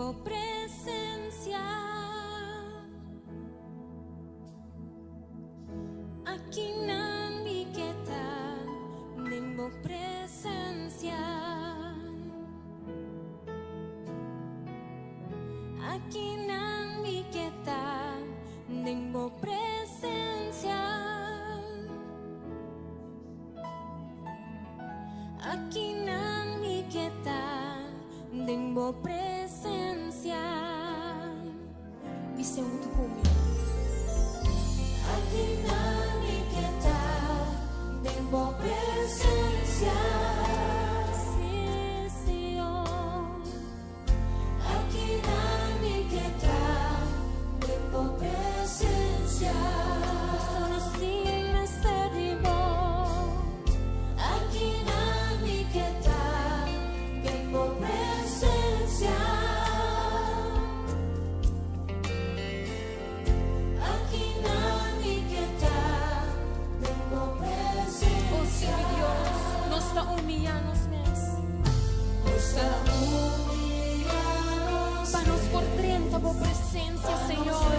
bo presencia. Akinan mi ke ta den bo presencia. Akinan mi ke ta den bo presencia. Akinan mi ke ta den bo presencia. Bis'é huntu ku mi. Akinan mi ke ta den bo presencia. Sí, Señor. Akinan mi ke ta den bo presencia. Paso nos tin mester di bo. Akinan mi ke ta den bo presencia. Akinan mi ke ta den bo presencia. Oh, sí, mi Dios, nos ta humiyá nos mes. Nos ta humiyá nos Pa nos por drenta bo presencia, Señor.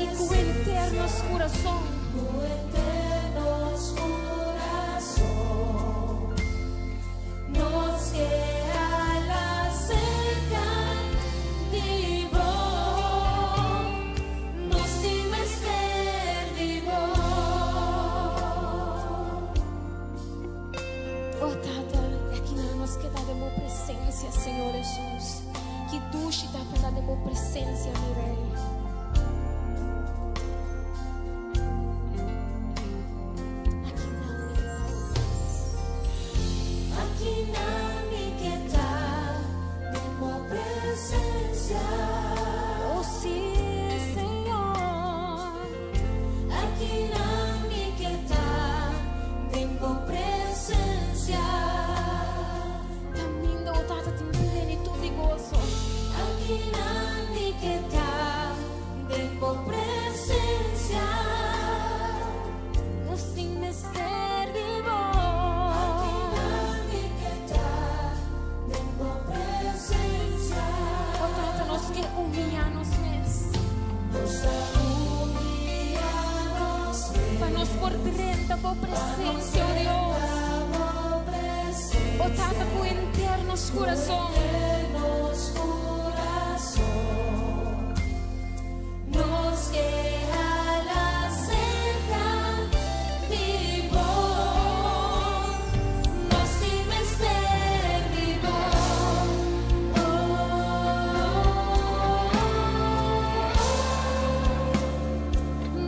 Y cu henter nos curason. Cu henter nos curason. Nos ke hala cerca di bo. Nos tin mester di bo. Oh Tata, akinan nos ke ta den bo presencia, Señor Jesus. Ki dushi ta pa ta den bo presencia, mi Rey. Akinan mi ke ta, oh Dios. Akinan mi ke ta den bo presencia. Oh sí, Señor. Akinan mi ke ta den bo presencia. Caminda, oh Tata, tin plenitud di goso. Akinan mi ke ta den bo presencia. Nos tin mester di bo. Akinan mi ke ta den bo presencia. Oh Tata, nos ke humiyá nos mes. Nos ta humiyá nos mes. Pa nos por drenta bo presencia, oh Dios. Oh Tata, cu henter nos curason. Nos curason. Nos ke hala cerca di bo. Nos tin mester di bo. Oh,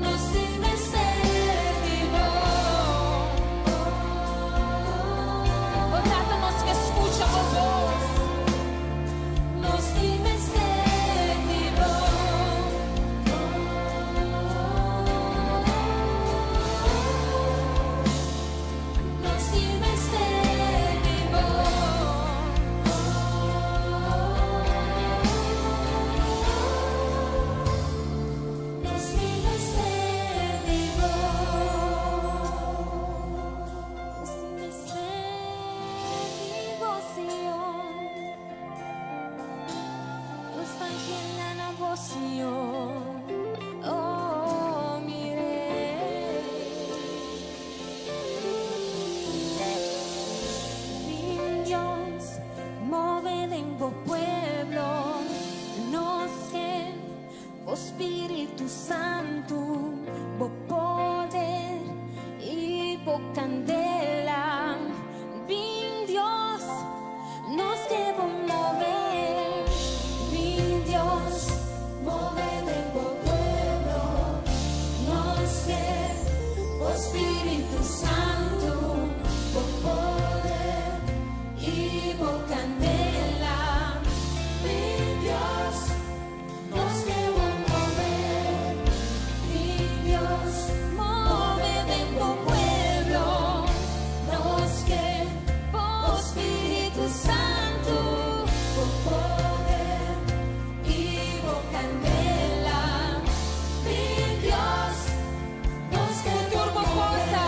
nos tin mester di bo. Oh Tata, nos ke scucha bo voz. Nos tin mester di bo. Nos tin mester di bo. Nos tin mester di bo. Nos tin mester di bo, Señor. Nos ta anhelá na bo, Señor. Oh, mi Rey. Bin Dios, move den bo pueblo. Nos ke bo Spirito Santo, bo poder y bo candela. Bin Dios, nos ke bo move. Bin Dios, move den bo pueblo. Nos ke bo Spirito Santo, bo poder y bo candela. Bin Dios, nos ke bo move. Bin Dios, move den bo pueblo. Nos ke bo Spirito Santo, bo poder y bo candela. Bin Dios, nos ke Tur bo forsa.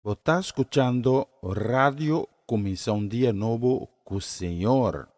Bo ta skuchando Radio Kuminsá un Dia Nobo ku Señor.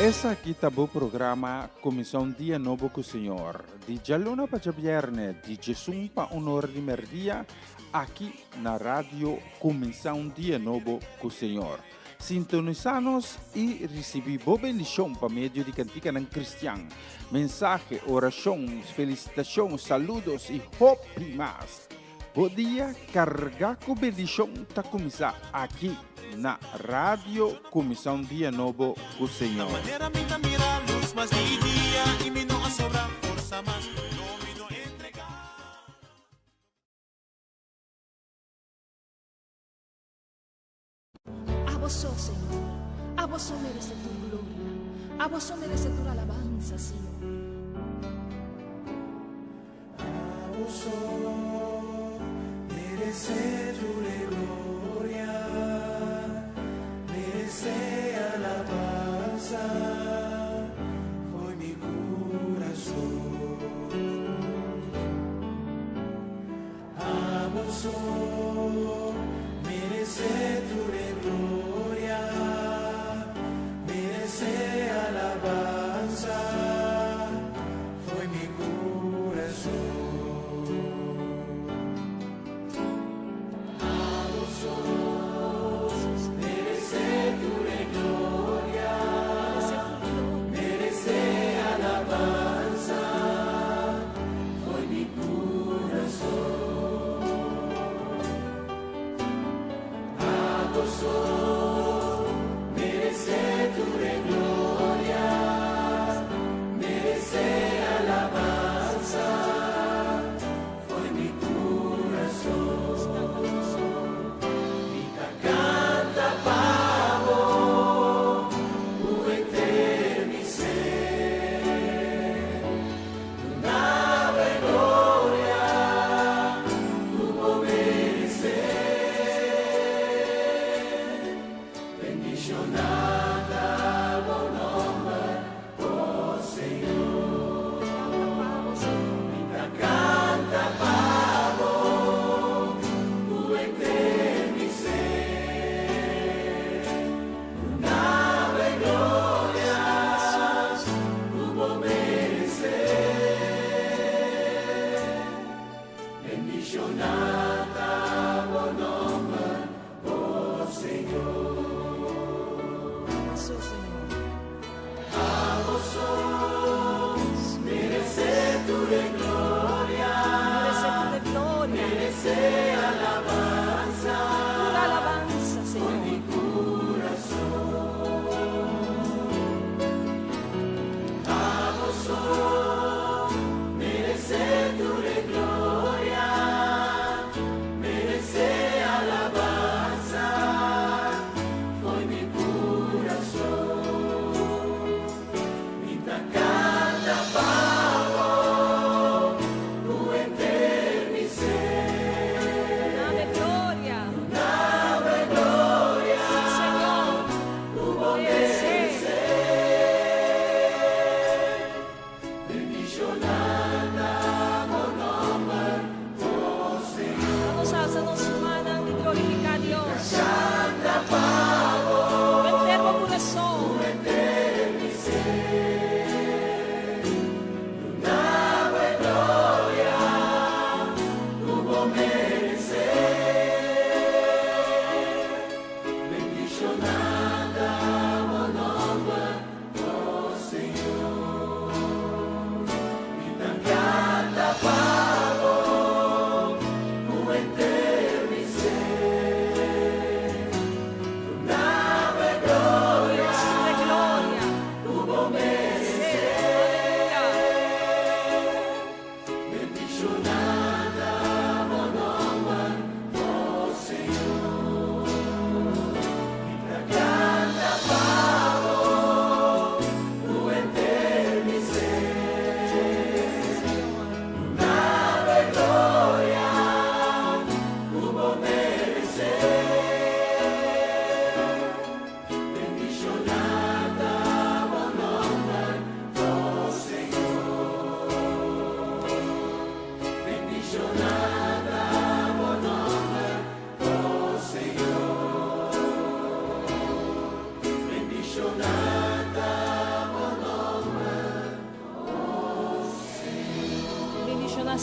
Esaki ta bo programa Kuminsá un Dia Nobo ku Señor, di djaluna pa djabièrnè, di djesun pa un ora di mèrdia, aki na Radio Kuminsá un Dia Nobo ku Señor. Sintonisá nos i risibí bo bendishon pa medio di kantikanan kristian, mensahe, orashon, felisitashon, saludos i hopi mas. Bo dia kargá ku bendishon ta kuminsá aki na Radio Kuminsá un Dia Nobo ku Señor. Abo so, Señor. Abo so merece tur gloria. Abo so merece tur alabanza, Señor. Abo so merece tur gloria, merece alabanza, foi mi corazón. Abo so merece tur gloria, merece alabanza, foi mi corazón. Abo so merece tur gloria, merece alabanza, foi mi corazón. Abo so.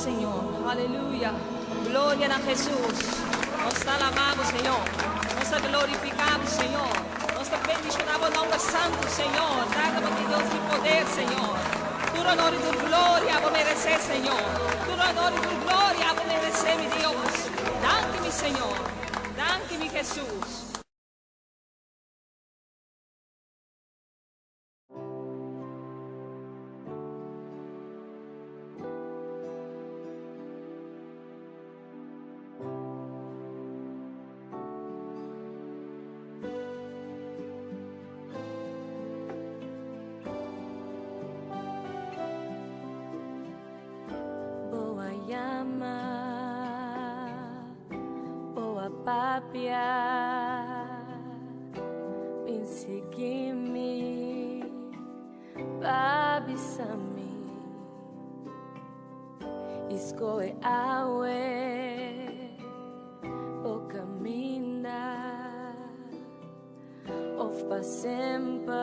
Señor. Aleluya. Gloria na Jesus. Nos ta alabá Bo, Señor. Nos ta glorifiká Bo, Señor. Nos ta bendishoná Bo nòmber santu, Señor. Tata, Bo ta Dios di poder, Señor. Tur honor i tur gloria Bo meresé, Señor. Tur honor i tur gloria Bo meresé, mi Dios. Danki, mi Señor. Danki, mi Jesus. Bo a yama, bo a papia. Bin sigui mi, b'a bisa mi. Skohe awe, bo kaminda, òf pa semper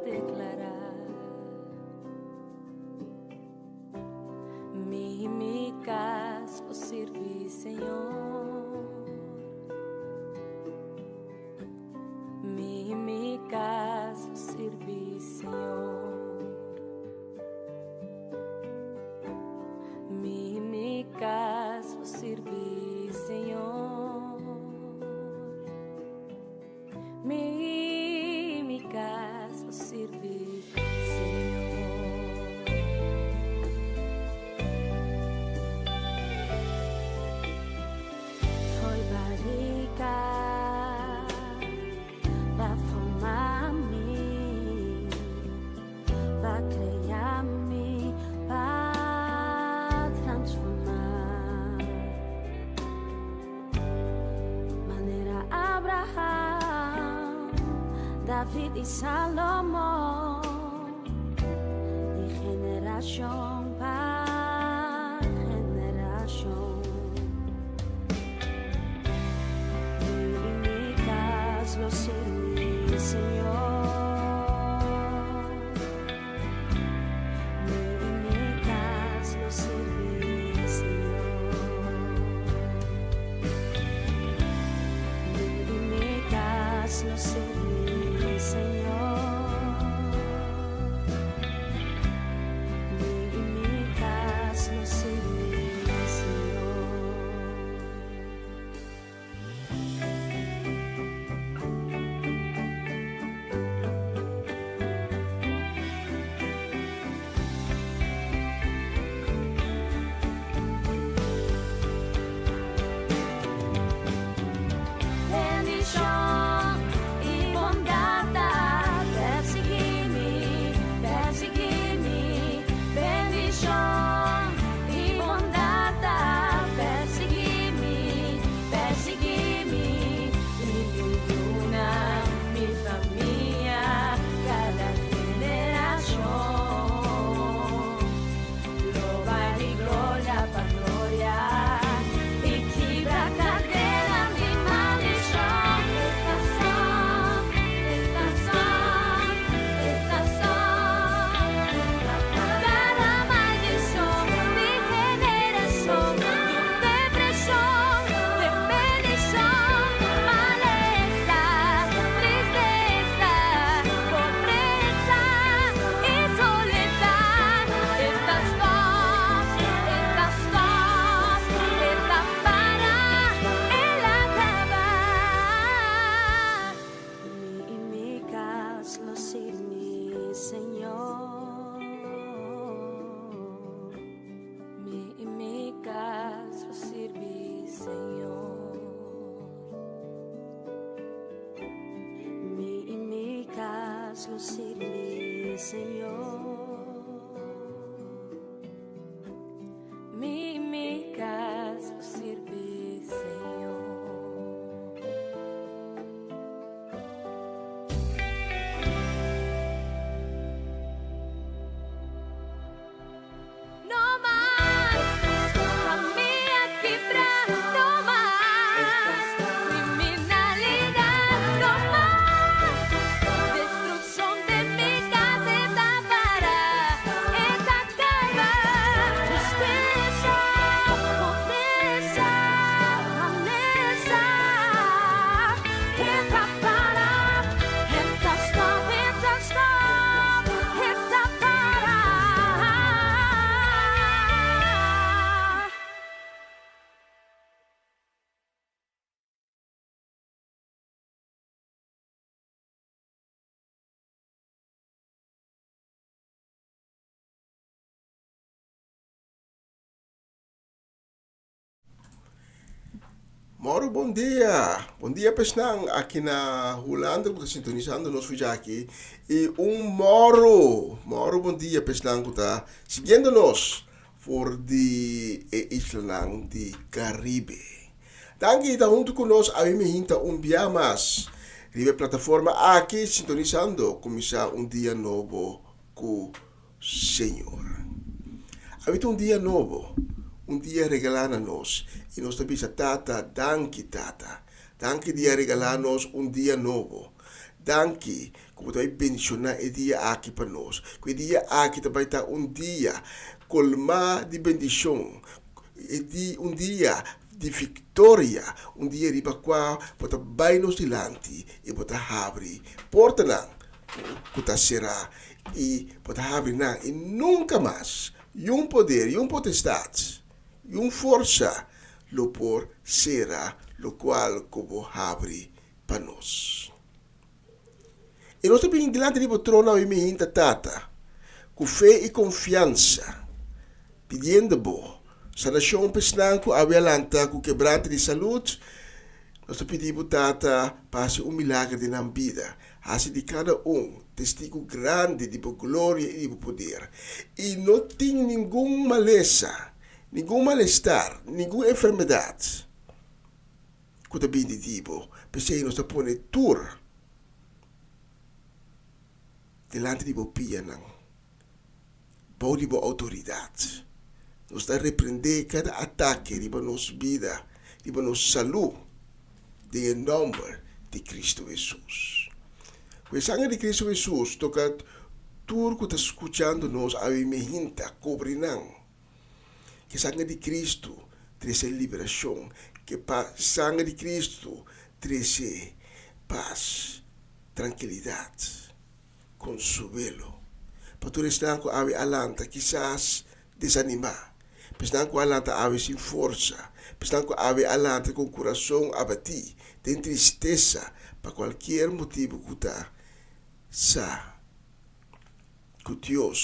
deklará. Mi i mi kas lo sirbi Señor. Mi i mi kas lo sirbi Señor. Mi i mi kas lo sirbi Señor. Mi i mi kas lo sirbi Señor. Foi barrica pa forma mi, pa crea mi, pa transforma. Manera Abraham, David y Salomón, di generacion pa generacion. Mi i mi kas lo sirbi Señor. Mi i mi kas lo sirbi Señor. Mi i mi kas lo sirbi Señor. Mi i mi kas lo sirbi Señor. Bendicion y bondad. Moro bon dia. Bon dia pesnan aki na Hulanda ku ta sintonisando nos fuja aki. I un moro, moro bon dia pesnan ku ta siguiendo nos for di e islanan di Caribe. Danki ta huntu ku nos awe mi hinta un bia mas riba e plataforma aki sintonisando kuminsá un dia nobo ku Señor. Awe ta un dia nobo, un dia regalá na nos, i nos ta bisa Tata, danki Tata. Danki di a regalá nos un dia nobo. Danki ku bo ta bai bendishoná e dia aki pa nos, ku e dia aki ta bai ta un dia kolmá di bendishon, e di un dia di viktoria, un dia riba kua bo ta bai nos dilanti i bo ta habri portanan ku ta será i bo ta habri nan i nunka mas yun poder, yun potestat, yun forsa lo por sera lokual ku bo habri pa nos. I nos ta bini dilanti di bo trono awe mi hinta Tata, ku fe i konfiansa, pidiendo bo sanashon pa esnan ku awe a lanta ku kebrante di salud. Nos ta pidi bo Tata pa hasi un milager den nan bida. Hasi di kada un testigu grandi di bo gloria i di bo poder. I no tin ningun malesa, ningun malestar, ningun enfermedat ku ta bini di bo. P'esei nos ta pone tur dilanti di bo pianan, bou di bo outoridat. Nos ta reprendé kada atake riba nos bida, riba nos salú, den e nòmber di Kristu Hesus. Ku e sanger di Kristu Hesus toka tur ku ta skuchando nos awe mehinta, kubri nan. Ke sanger di Kristu trese liberashon, ke sanger di Kristu trese pas, trankilidat. Konsuelo pa tur esnan ku awe a lanta kisas desanimá, pa esnan ku a lanta awe sin forsa, pa esnan ku awe a lanta ku un kurason abatí, den tristesa pa kualkier motibu ku ta, sa ku Dios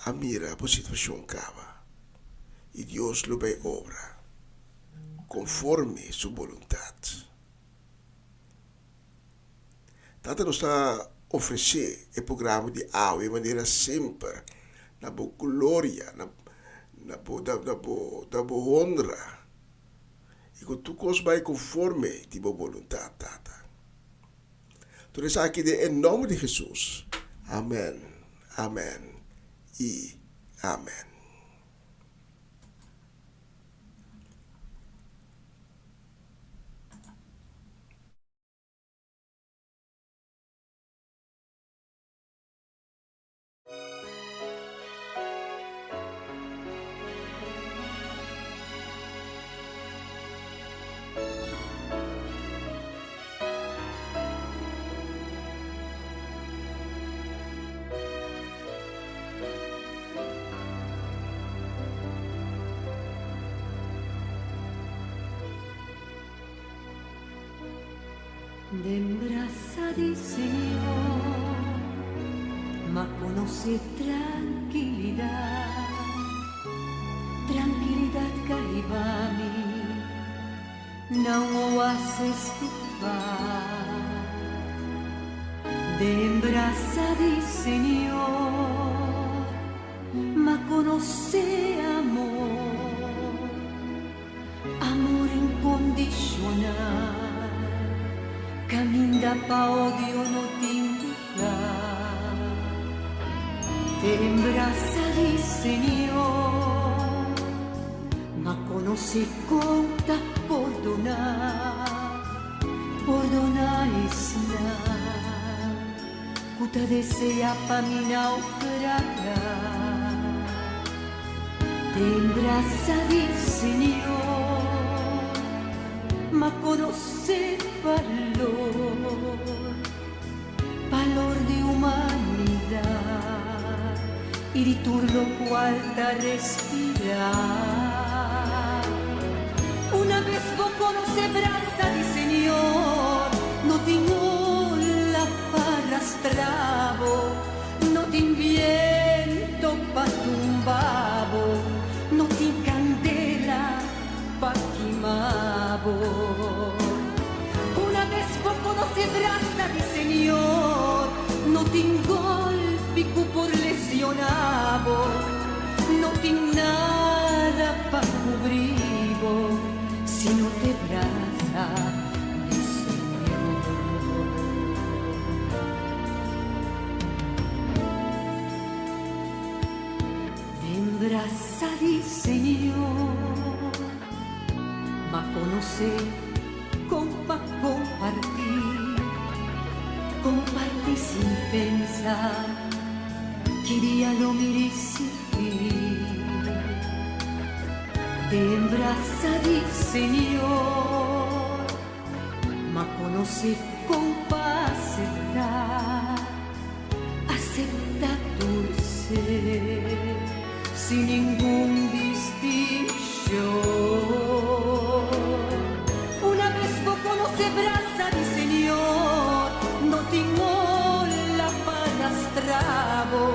a mira bo situashon kaba i Dios lo bai obra konforme su boluntat. Tata nos ta ofresé e programa di awe manera semper na bo gloria, na na bo na bo na bo honra i ku tur kos bai konforme di bo boluntat, Tata. Tur esaki den e nòmber di Hesus. Amèn, amèn i amèn. Den brasa di Señor m'a conoce trankilidad, trankilidad ka hiba mi na un oasis di paz. Den brasa di Señor m'a conoce amor. Amor incondicional, caminda pa odio no tin lugar. Den brasa di Señor, m'a conoce con ta pordona, pordona esnan cu ta desea pa mi naufraga. Den brasa di Señor m'a conoce balor, balor di humanidad y di tur locual ta respira. Una bes bo conoce brasa di Señor, no tin ola pa rastra bo. No tin biento pa tumba bo, no tin candela pa kima bo. bo. Una bes bo konosé brasa di Señor, no tin golpi ku por lesioná bo, no tin nada pa kubrí bo si no t'e brasa di Señor. Den brasa di Señor, m'a konosé kon pa kompartí, kompartí sin pensa ki dia lo mi risibí. Den brasa di Señor, m'a konosé kon pa aseptá, aseptá tur ser sin ningun distinshon. Una bes bo konosé brasa di Señor, no tin ola pa rastra bo,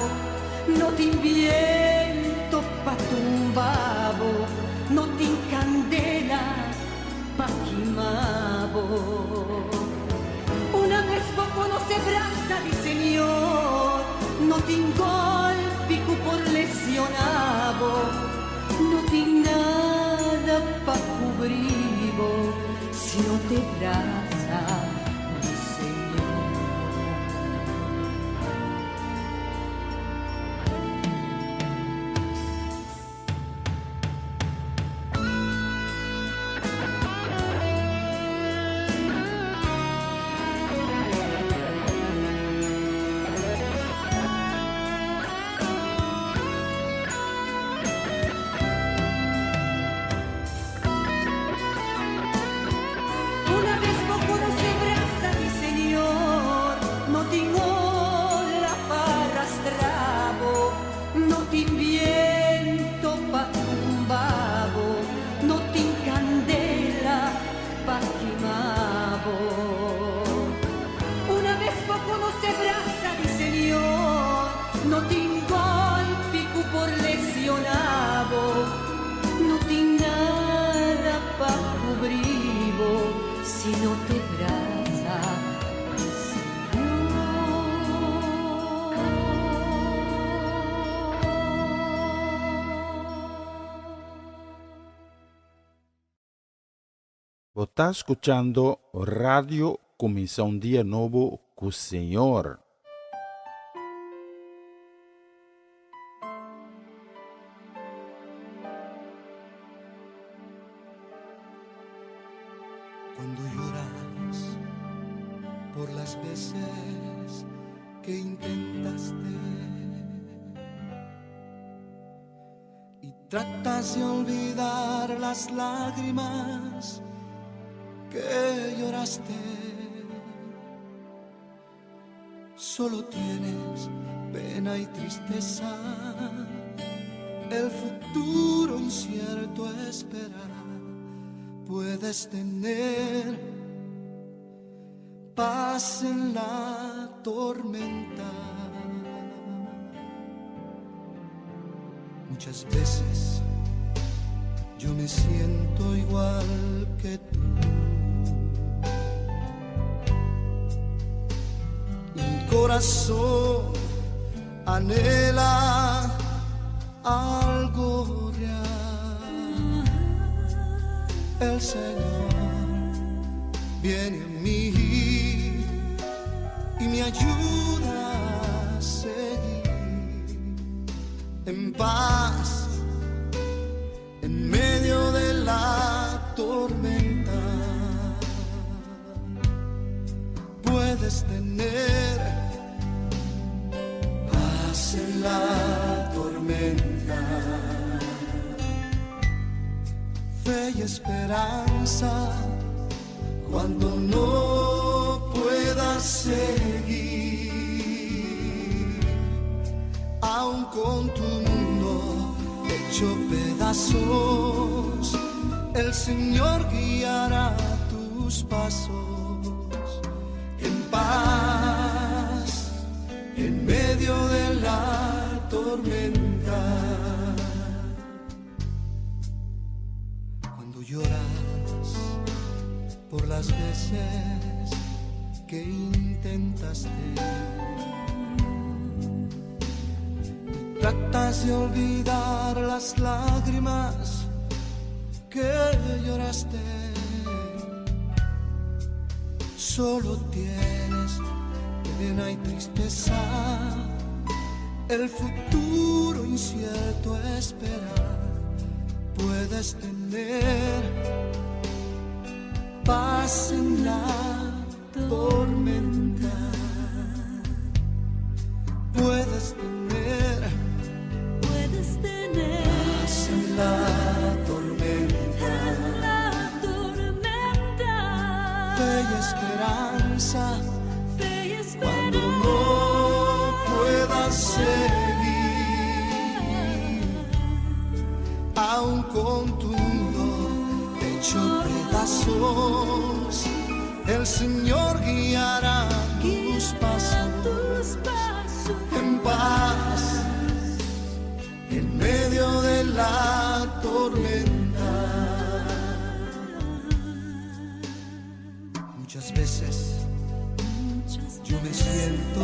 no tin biento pa tumba bo, no tin kandela pa kima bo. Una bes bo konosé brasa di Señor, no tin golpi ku por lesioná bo, no tin nada pa kubrí bo si no t'e brasa di Señor. Una bes bo konosé brasa di Señor, no tin ola pa rastra bo, no tin biento pa tumba bo, no tin kandela pa kima bo. Una bes bo konosé brasa di Señor, no tin golpi ku por lesioná bo, no tin nada pa kubrí bo si no t'e brasa di Señor. Bo ta skuchando Radio Kuminsá un Dia Nobo ku Señor. Cuando lloras por las veces que intentaste y tratas de olvidar las lágrimas que lloraste, solo tienes pena y tristeza, el futuro incierto espera. Puedes tener paz en la tormenta. Muchas veces yo me siento igual que tú. Y mi corazón anhela algo real. El Señor viene a mí y me ayuda a seguir en paz en medio de la tormenta. Puedes tener paz en la tormenta, fe y esperanza cuando no puedas seguir, aun con tu mundo hecho pedazos, el Señor guiará tus pasos en paz en medio de la tormenta. Cuando lloras Por las veces que intentaste. Tratas de olvidar las lágrimas que lloraste. Solo tienes pena y tristeza. El futuro incierto espera. Puedes tener paz en la tormenta. Puedes tener, Puedes tener paz en la tormenta. en la tormenta. Fe y esperanza Fe y cuando no puedas seguir, aun con tu mundo hecho pedazos, el Señor guiará tus pasos tus pasos en paz en medio de la tormenta. Muchas veces yo me siento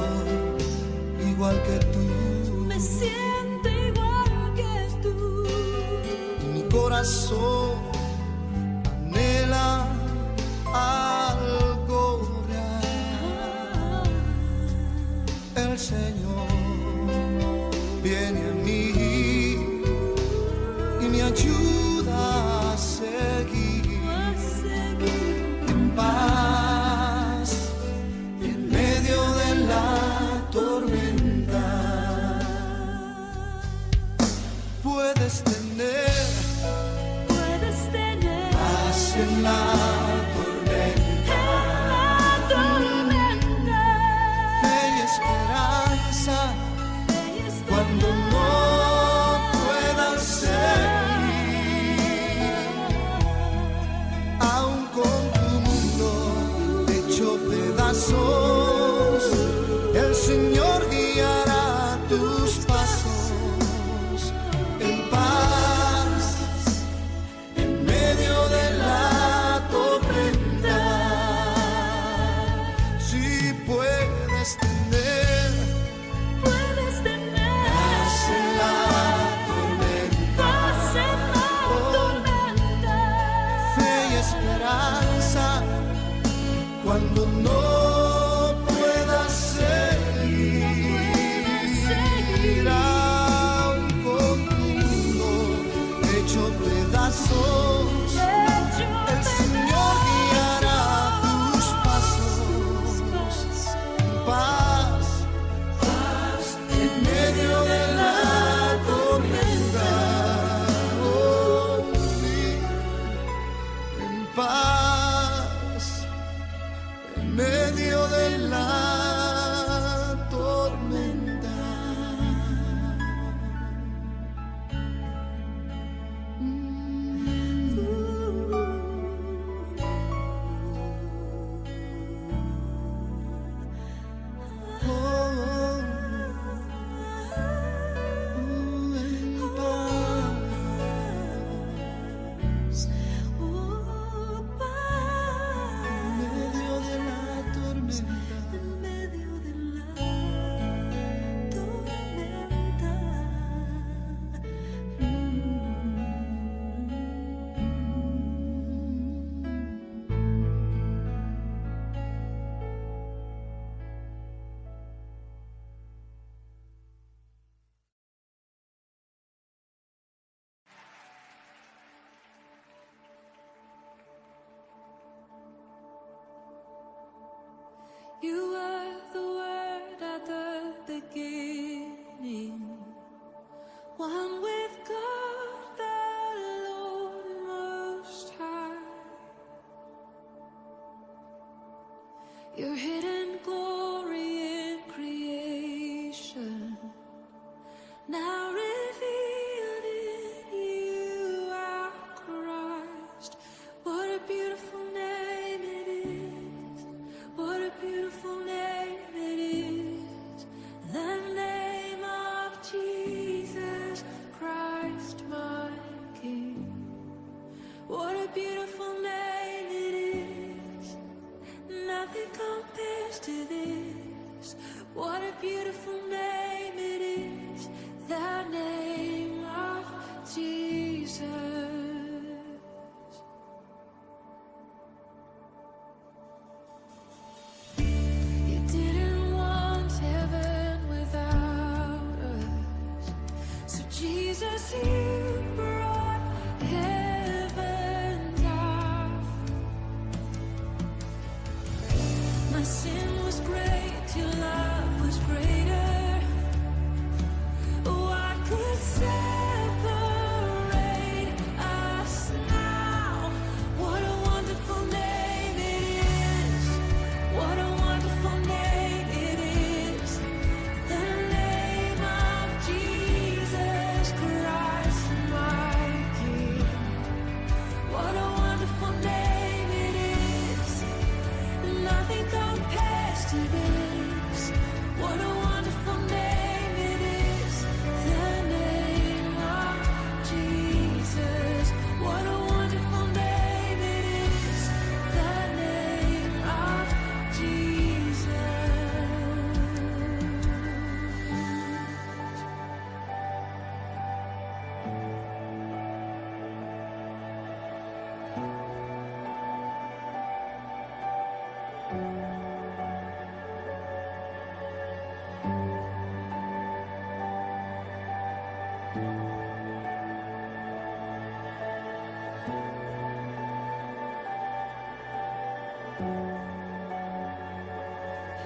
igual que tú Me siento igual que tú. y mi corazón anhela algo real. El Señor viene a mí y me ayuda a seguir A seguir en paz en medio de la tormenta. Puedes tener Puedes tener paz en la tormenta, en la tormenta. fe y esperanza Fe y esperanza. cuando no puedas seguir, aun con tu mundo hecho pedazos, el Señor guiará tus pasos en paz en medio de la tormenta. Si puedes tener Puedes tener paz en la tormenta, paz en la tormenta. fe y esperanza cuando no puedas seguir, aun con tu mundo hecho pedazos, el Señor guiará tus pasos en paz, paz en medio de la tormenta. Oh, sí, en paz en medio de la tormenta. Oh, en paz Oh, en paz medio de la tormenta. en medio de la tormenta. You were the Word at the beginning, one with God, the Lord Most High. Your hidden glory in creation, now revealed in you, our Christ. What a beautiful name it is. What a beautiful name it is. The name of Jesus Christ, my King. What a beautiful name it is. Nothing compares to this. What a beautiful name it is. The name of Jesus. You didn't want heaven without us. So, Jesus, you brought heaven down. My sin was great, your love was greater. What could separate us now? What a wonderful name it is. What a wonderful name it is. The name of Jesus Christ, my King. What a wonderful name it is. Nothing compares to this. What a wonderful name it is. The name of Jesus. What a wonderful name it is. The name of Jesus.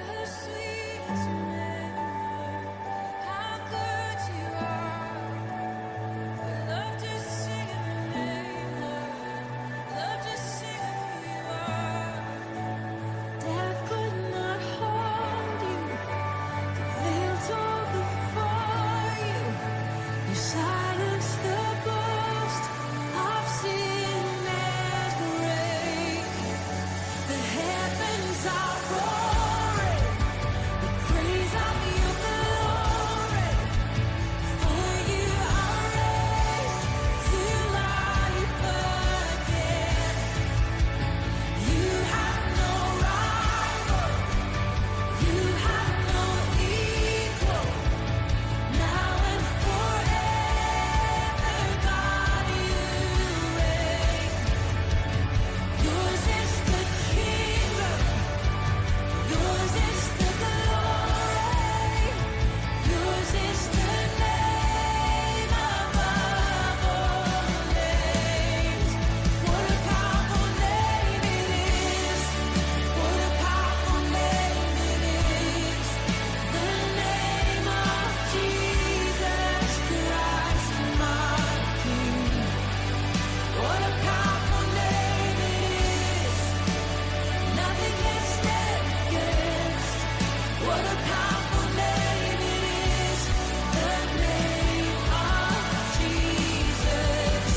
How sweet is your name, how good you are. We love to sing of your name, Lord. Love to sing of who you are. Death could not hold you. The veil tore before you. You silenced the boast of sin and grave. The heavens are roaring, the praise of your glory. For you are raised to life again. You have no rival, you have no equal. Now and forever, God, you reign. Yours is the kingdom, yours is the glory, yours is the name above all names. What a powerful name it is! What a powerful name it is! The name of Jesus Christ, my King. What a powerful name it is. Nothing can stand against. What a powerful name it is. The name of Jesus.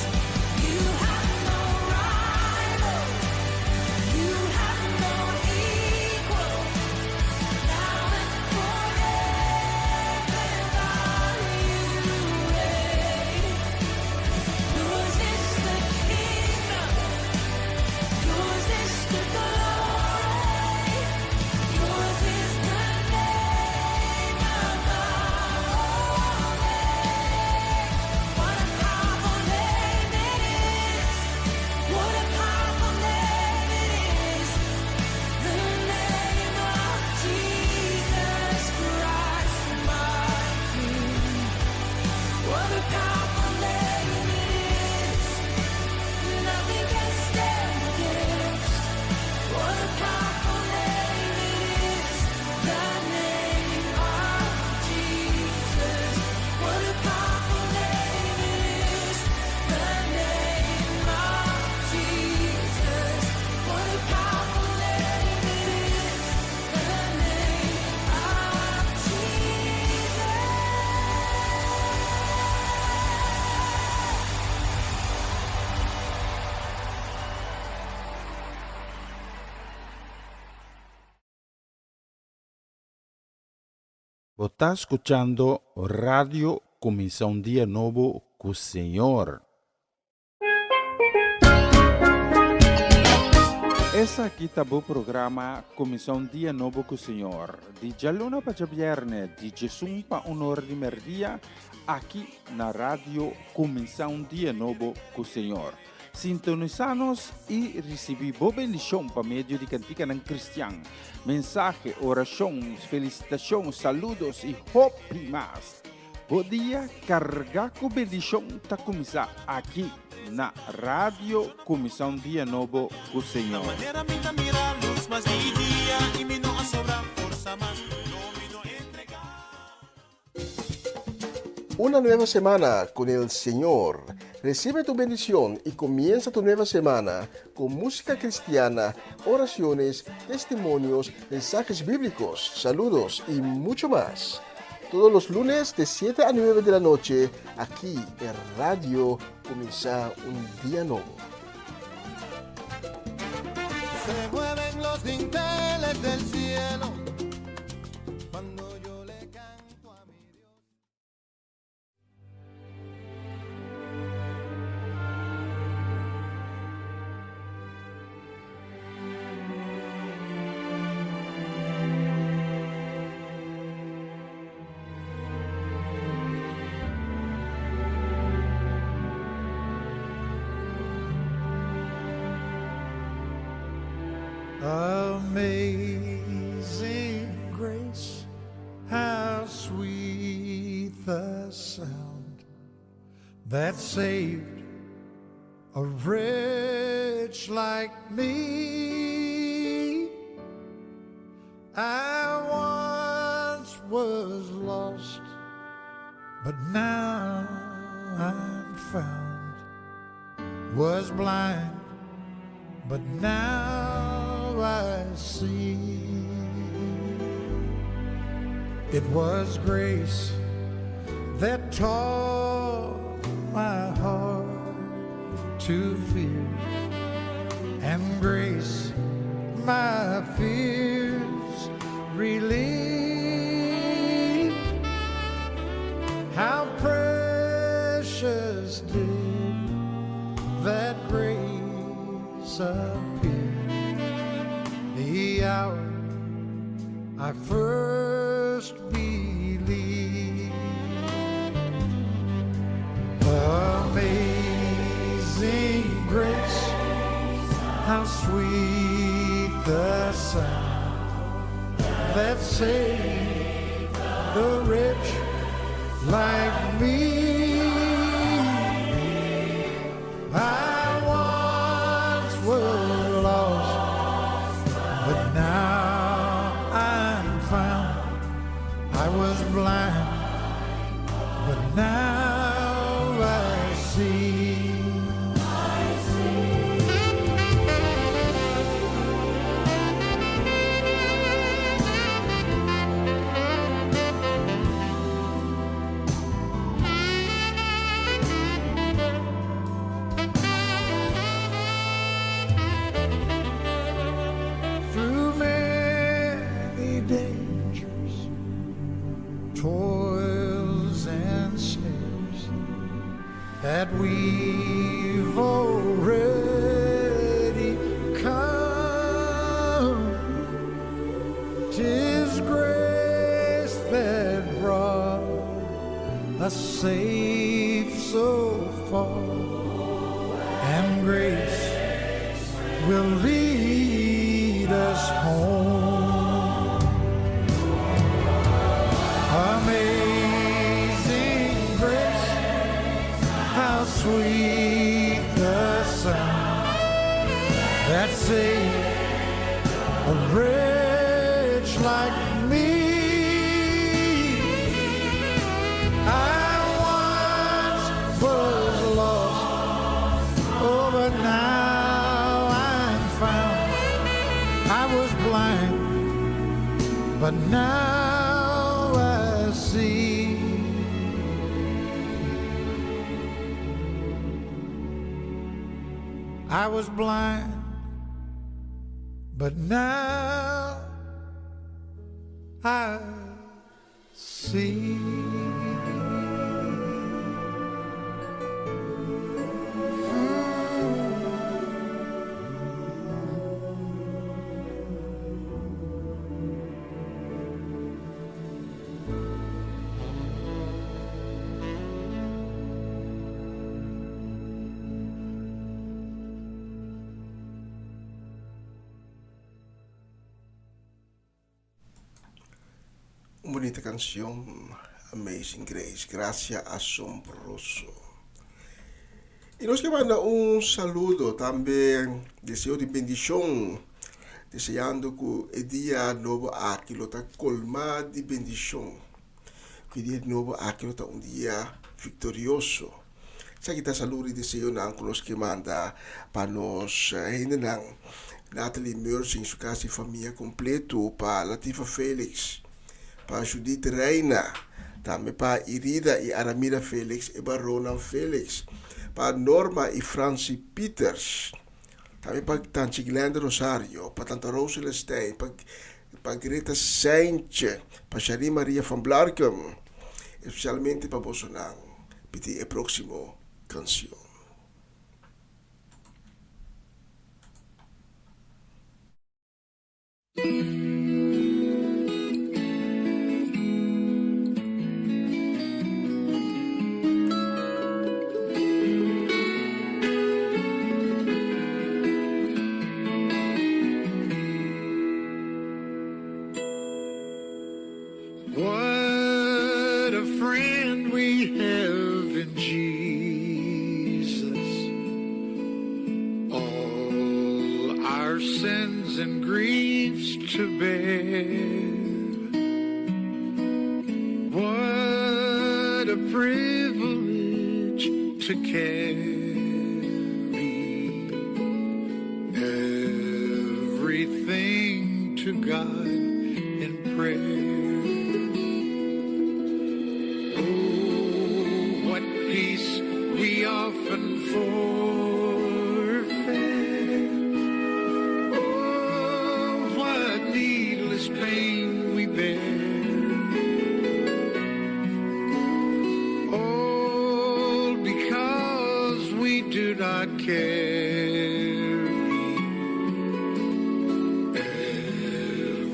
You have no rival. You have no equal. Now and forever, God, you reign. Yours is the kingdom. Yours is the glory. Yours is the name above all names. What a powerful name it is. What a powerful name it is. The name of Jesus Christ, my King. What a powerful name it is. Nothing can stand against. What a powerful name it is. The name of Jesus. What a powerful name it is. The name of Jesus. What a powerful name it is. The name of Jesus. Bo ta skuchando Radio Kuminsá un Dia Nobo ku Señor. Esaki ta bo programa Kuminsá un Dia Nobo ku Señor, di djaluna pa djabièrnè di djesun pa un or di mèrdia, aki na Radio Kuminsá un Dia Nobo ku Señor. Sintonisá nos i risibí bo bendishon pa medio di kantikanan kristian, mensahe, orashon, felisitashon, saludos i hopi mas. Bo dia kargá ku bendishon ta kuminsá aki na Radio Kuminsá un Dia Nobo ku Señor. Una nueva semana con el Señor. Recibe tu bendición y comienza tu nueva semana con música cristiana, oraciones, testimonios, mensajes bíblicos, saludos y mucho más. Todos los lunes de 7 a 9 de la noche, aquí en Radio Comienza un Día Nuevo. Se mueven los dinteles del cielo cuando yo le canto a mi Dios. Amazing grace, how sweet the sound that saved a wretch like me. I once was lost, but now I'm found. Was blind, but now I see. It was grace that taught my heart to fear, and grace my fears relieved. How precious did that grace appear the hour I first believed. Amazing grace, how sweet the sound that saved the rich like me. I once was lost, but now I'm found. I was blind, but now I see. Through many dangers, toils and snares that we've already come. Tis grace that brought us safe so far, and grace will lead us home. Amazing grace, how sweet the sound that saved a wretch like me. I once was lost, oh, but now I'm found. I was blind, but now I see. I was blind, but now I see. Un bunita cancion, Amazing Grace, gracia asombroso. Y nos ke manda un saludo tambe, deseo di bendicion, deseando cu e dia nobo aki lo ta colma di bendicion, cu e dia nobo aki lo ta un dia victorioso. Esaki ta saludo y deseonan cu nos ke manda pa nos hendenan, Natalie Mercing, su casa y famia completo, pa Latifa Felix, pa Judith Reina, tambe pa Irida y Aramira Felix, e baronnan Felix, pa Norma y Francie Pieters, tambe pa Tanchi Glenda Rosario, pa Tanta Rose Celestijn, pa pa Greta Seintje, pa Shari Maria van Blarkum, especialmente pa bosonan, pidi e proximo cancion. What a friend we have in Jesus. All our sins and griefs to bear. What a privilege to carry everything to God in prayer. Oh, what peace we often forfeit. Oh, what needless pain we bear. All because we do not carry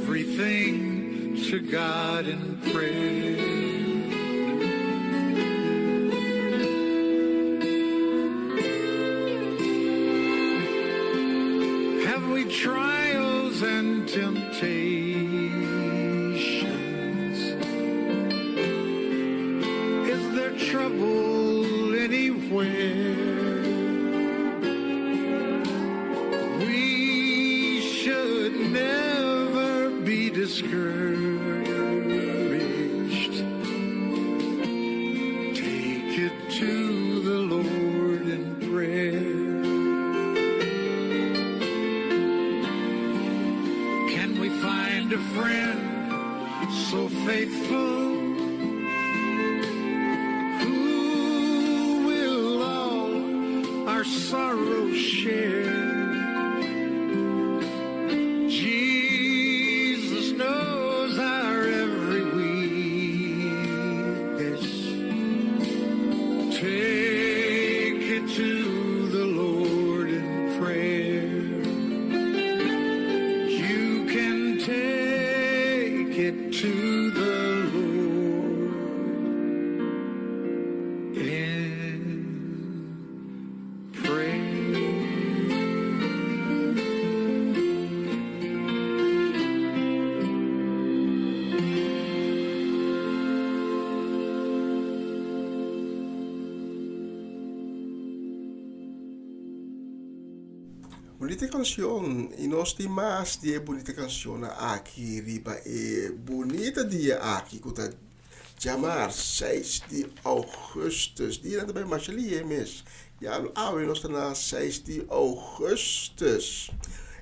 everything to God in prayer. Have we trials and temptations? Is there trouble anywhere? We should never be discouraged. Take it to the Lord in prayer. Can we find a friend so faithful who will all our sorrows share? Jesus knows our every weakness. Take it to the Lord in prayer. You can take it to the Lord in prayer. Bunita cancion y nos tin mas di e bunita cancionnan aki riba e bunita dia aki cu ta djamar seis di augustus. Dianan ta bay masha lihe mes. Ya awe nos ta na seis di augustus.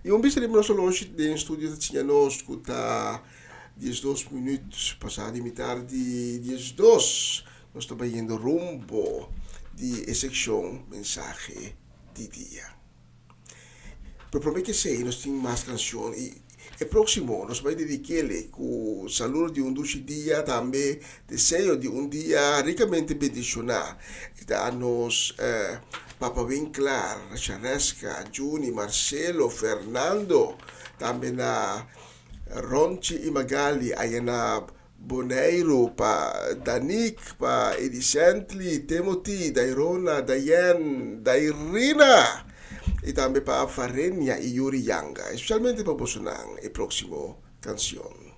Y un bista riba nos oloshi den studio ta siña nos cu ta diesdos minuut pasa di mitar di diesdos. Nos ta bayendo rumbo di e seccion mensahe di dia. Pero prome ke esei nos tin mas cancion y e proximo nos bay dedikele cu saludo di un dushi dia tambe deseo di un dia ricamente bendiciona. E ta nos Papa Winklaar, Shareska, Juni, Marcelo, Fernando, tambe na Ronchi y Magali aya na Boneiru, pa Danique, pa Edicently, Timothy, Dairona, Diane, Dairina y tambe pa Varenia y Yuri Yanga. Especialmente pa bosonan e proximo cancion.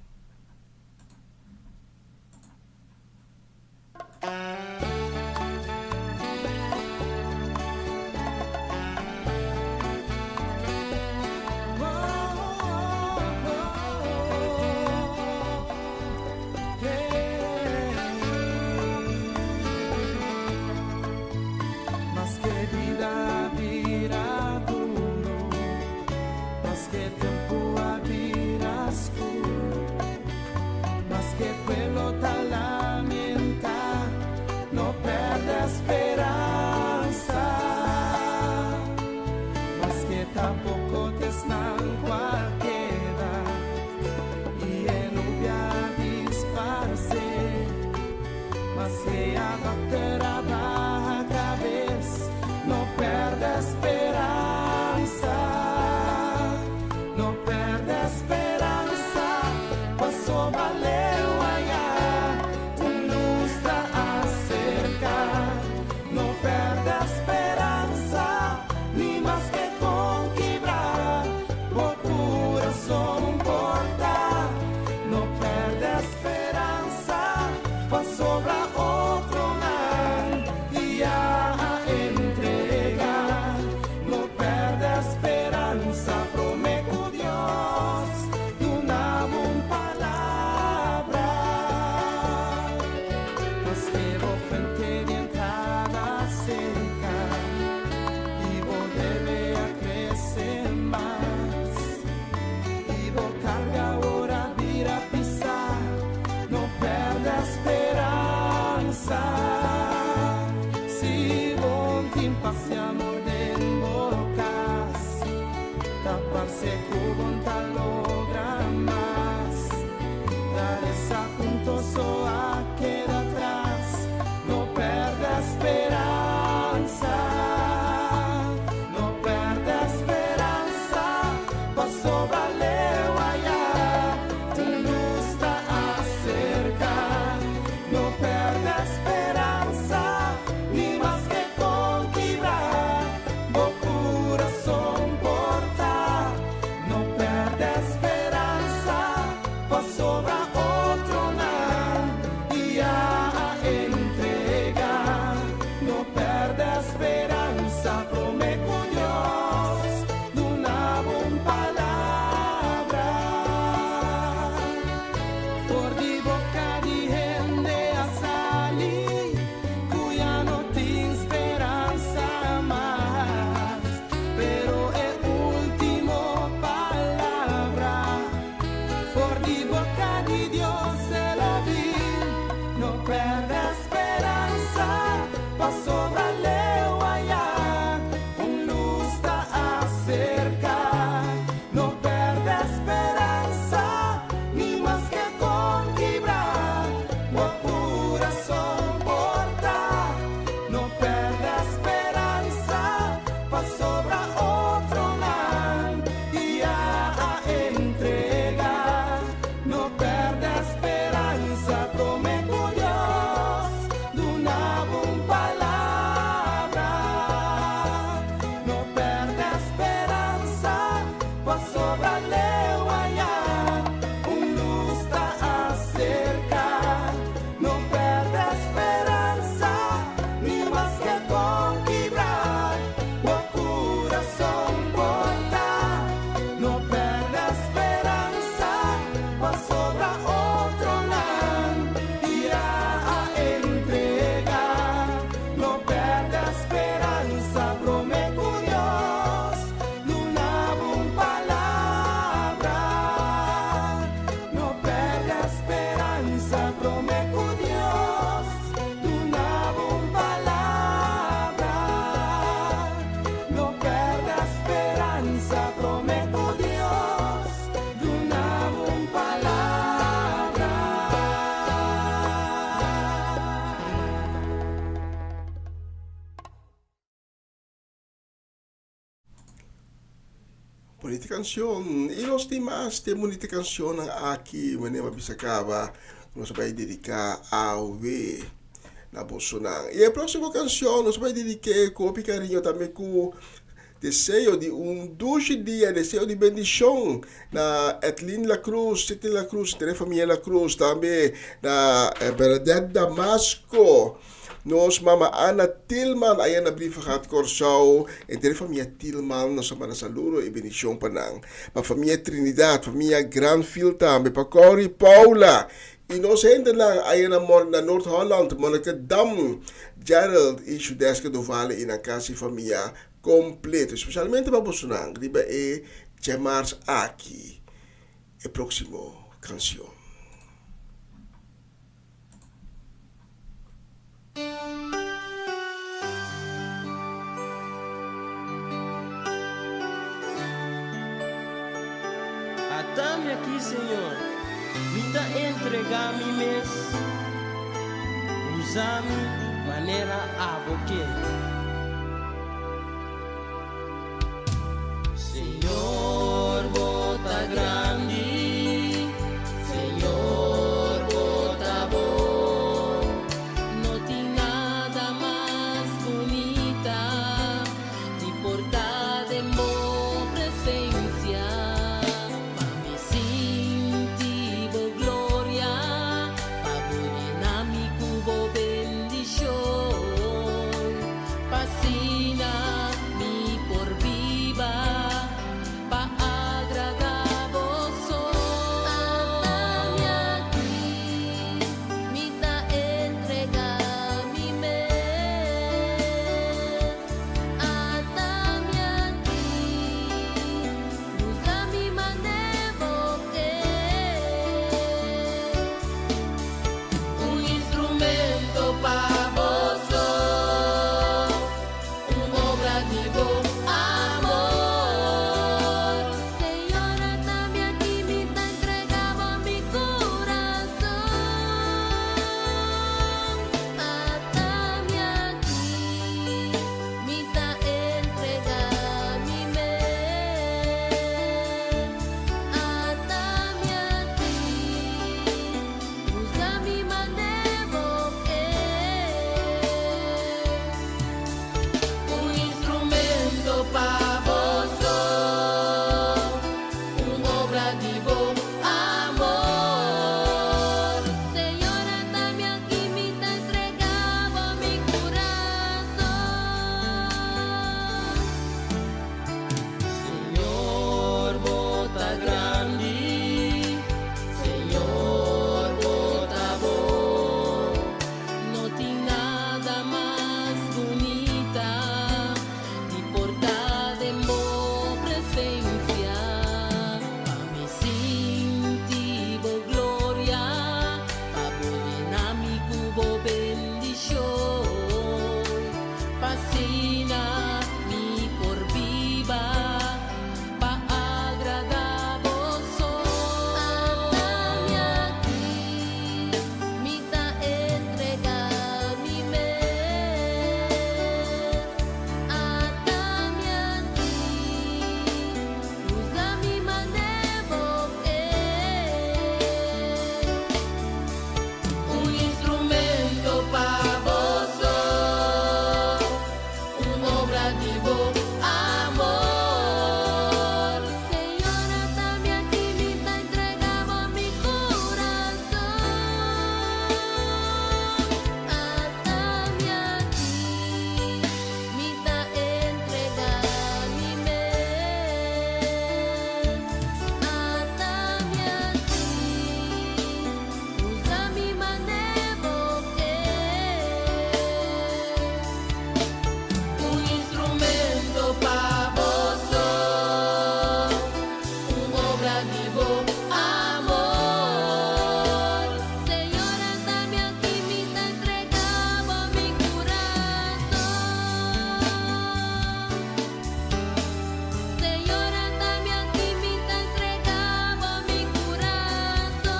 Maske tempu a bira skur, maske pueblo ta lamentá, no pèrdè speransa. Maske ta poko t'esnan ku a keda i e nubia a disparsé, maske ya dòkter a baha kabes, no pèrdè speransa. No pèrdè speransa, pasobra leu ayá un lus ta aserká. No pèrdè speransa, ni maske kon kibrá bo kurason por ta. No pèrdè speransa, pasobra otronan ya a entregá. No pèrdè speransa, promé ku Dios duna bo un palabra. Maske bo fuente di entrada seka i bo debe a krese mas i bo karga awor a bira pisá, no pèrdè speransa. Si bo tin pas i amor den bo kas, ta parse ku bo n' ta logra mas. Ta desapunto so a keda atras, no pèrdè speransa. No pèrdè speransa, pasobra leu ayá un lus ta aserká. No pèrdè speransa, ni maske kon kibrá bo kurason por ta. No pèrdè speransa, pasobra otronan ya a entregá. No pèrdè speransa, promé ku Dios duna bo un palabra. For di boka di hende a sali ku ya no tin speransa mas. Pero e último palabra for di boka di Dios e lo bin. No pèrdè speransa, pasobra leu ayá un lus ta aserká. No pèrdè speransa, ni maske kon kibrá bo kurason por ta. No pèrdè speransa, pasobra otronan ya a entregá. No pèrdè speransa, promé ku Dios duna bo un palabra. No pèrdè speransa, pasobra leu ayá un lus ta aserká. No pèrdè speransa, ni maske kon kibrá bo kurason por ta. No pèrdè speransa, pasobra otronan ya a entregá. No pèrdè speransa, promé ku Dios duna bo un palabra. No pèrdè speransa, promé ku Dios duna bo un palabra. No pèrdè speransa, promé ku Dios duna bo un palabra. Bonita canción. Y nos tin mas den bonita cancionnan aki, manera mi a bisa caba, cu nos a bay dedica awe na bosonan. Y e proximo cancion nos a bay dedique cu hopi cariño tambe cu deseo di un dushi dia, deseo di bendicion na Edlin La Cruz, Sidney La Cruz, henter e famia La Cruz, tambe na Bernadette Damasco. Nos mama Ana Tilman aya na Brievengat Kòrsou. Henter e famia Tilman nos a manda saludo i bendishon pa nan. Pa famia Trinidad, famia Granfield tambe, pa Corrie, Paula i nos hendenan aya na na Noord Holland, Monnikendam, Gerald i Shudeska Dovale i nan kas i famia kompleto. Espesialmente pa bosonan riba e. Djamars aki e próksimo kanshon. Atami aki, Señor, mi ta entregá mi mes. Usa mi manera abo ke. Señor, bo ta grandi, Señor, bo ta bon. No tin nada mas bunita di por ta den bo presencia. Pa mi sinti bo gloria, pa bo yena mi cu bo bendicion. Pa asina mi por biba pa agradá bo so. Atami aki, mi ta entregá mi mes. Atami aki, usa mi mane bo ke. Un instrumento pa bo so, un obra di bo amor. Señor, atami aki, mi ta entregá bo mi kurason. Atami aki, mi ta entregá mi mes. Atami aki, usa mi mane bo ke. Un instrumento pa bo so, un obra di bo amor. Señor, atami aki, mi ta entregá bo mi kurason. Señor, bo ta grandi, Señor, bo ta bon. No tin nada mas bunita di por ta den bo presensia. Pa mi sinti bo gloria, pa bo yena mi ku bo bendishon. Pa asina mi por biba pa agradá bo so. Atami aki, mi ta entregá mi mes. Atami aki, usa mi mane bo ke. Un instrumento pa bo so, un obra di bo amor. Señor, atami aki, mi ta entregá bo mi kurason. Atami aki, mi ta entregá mi mes. Atami aki, usa mi mane bo ke. Un instrumento pa bo so, un obra di bo amor. Señor, atami aki, mi ta entregá bo mi kurason. Señor, atami aki, mi ta entregá bo mi kurason.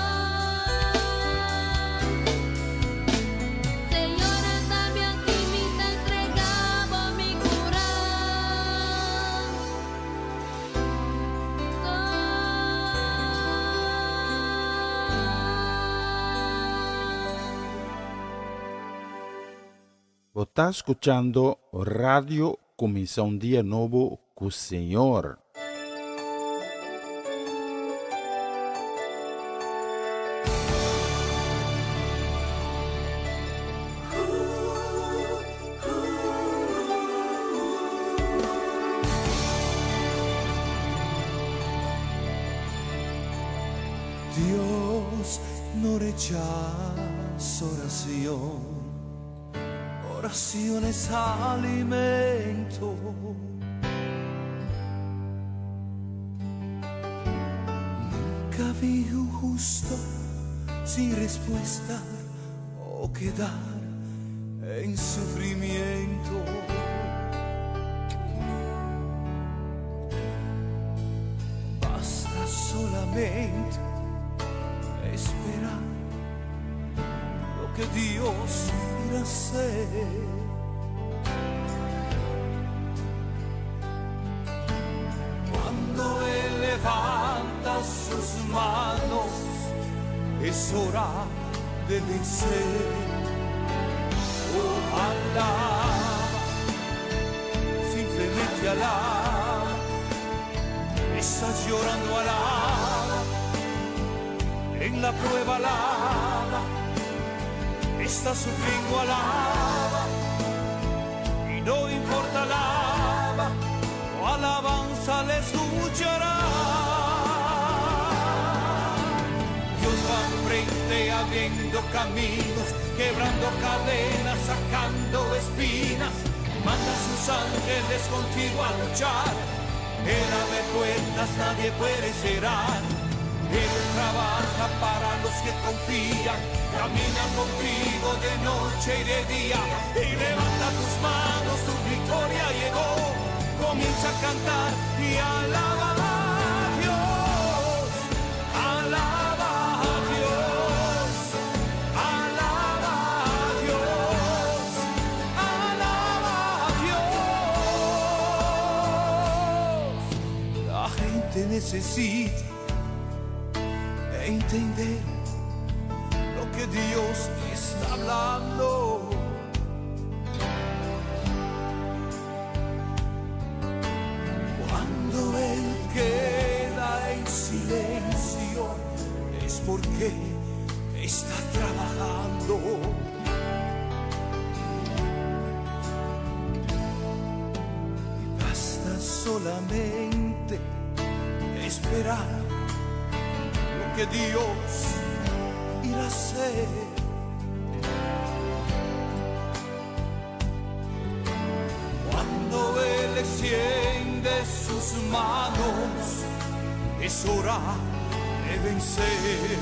Señor, atami aki, mi ta entregá bo mi kurason. Bo ta skuchando Radio Kuminsá un Dia Nobo ku Señor. Dios no rechaza oración, oración es alimento. Nunca vi un justo sin respuesta o quedar en sufrimiento. Basta solamente esperar lo que Dios irá a hacer. Cuando Él levanta sus manos, es hora de vencer. Oh, alaba, simplemente alaba. Estás llorando, alaba. En la prueba, alaba. Estás sufriendo, alaba. Y no importa, alaba. Tu alabanza le escuchará. Dios va frente abriendo caminos, quebrando cadenas, sacando espinas. Manda a sus ángeles contigo a luchar. Él abre puertas, nadie puede cerrar. Él trabaja para los que confían. Camina contigo de noche y de día. Y levanta tus manos, tu victoria llegó. Comienza a cantar y alaba a Dios. Alaba a Dios. Alaba a Dios. Alaba a Dios. La gente necesita entender lo que Dios está hablando. Cuando Él queda en silencio es porque está trabajando. Y basta solamente esperar lo que Dios irá a hacer. Cuando Él extiende sus manos, es hora de vencer.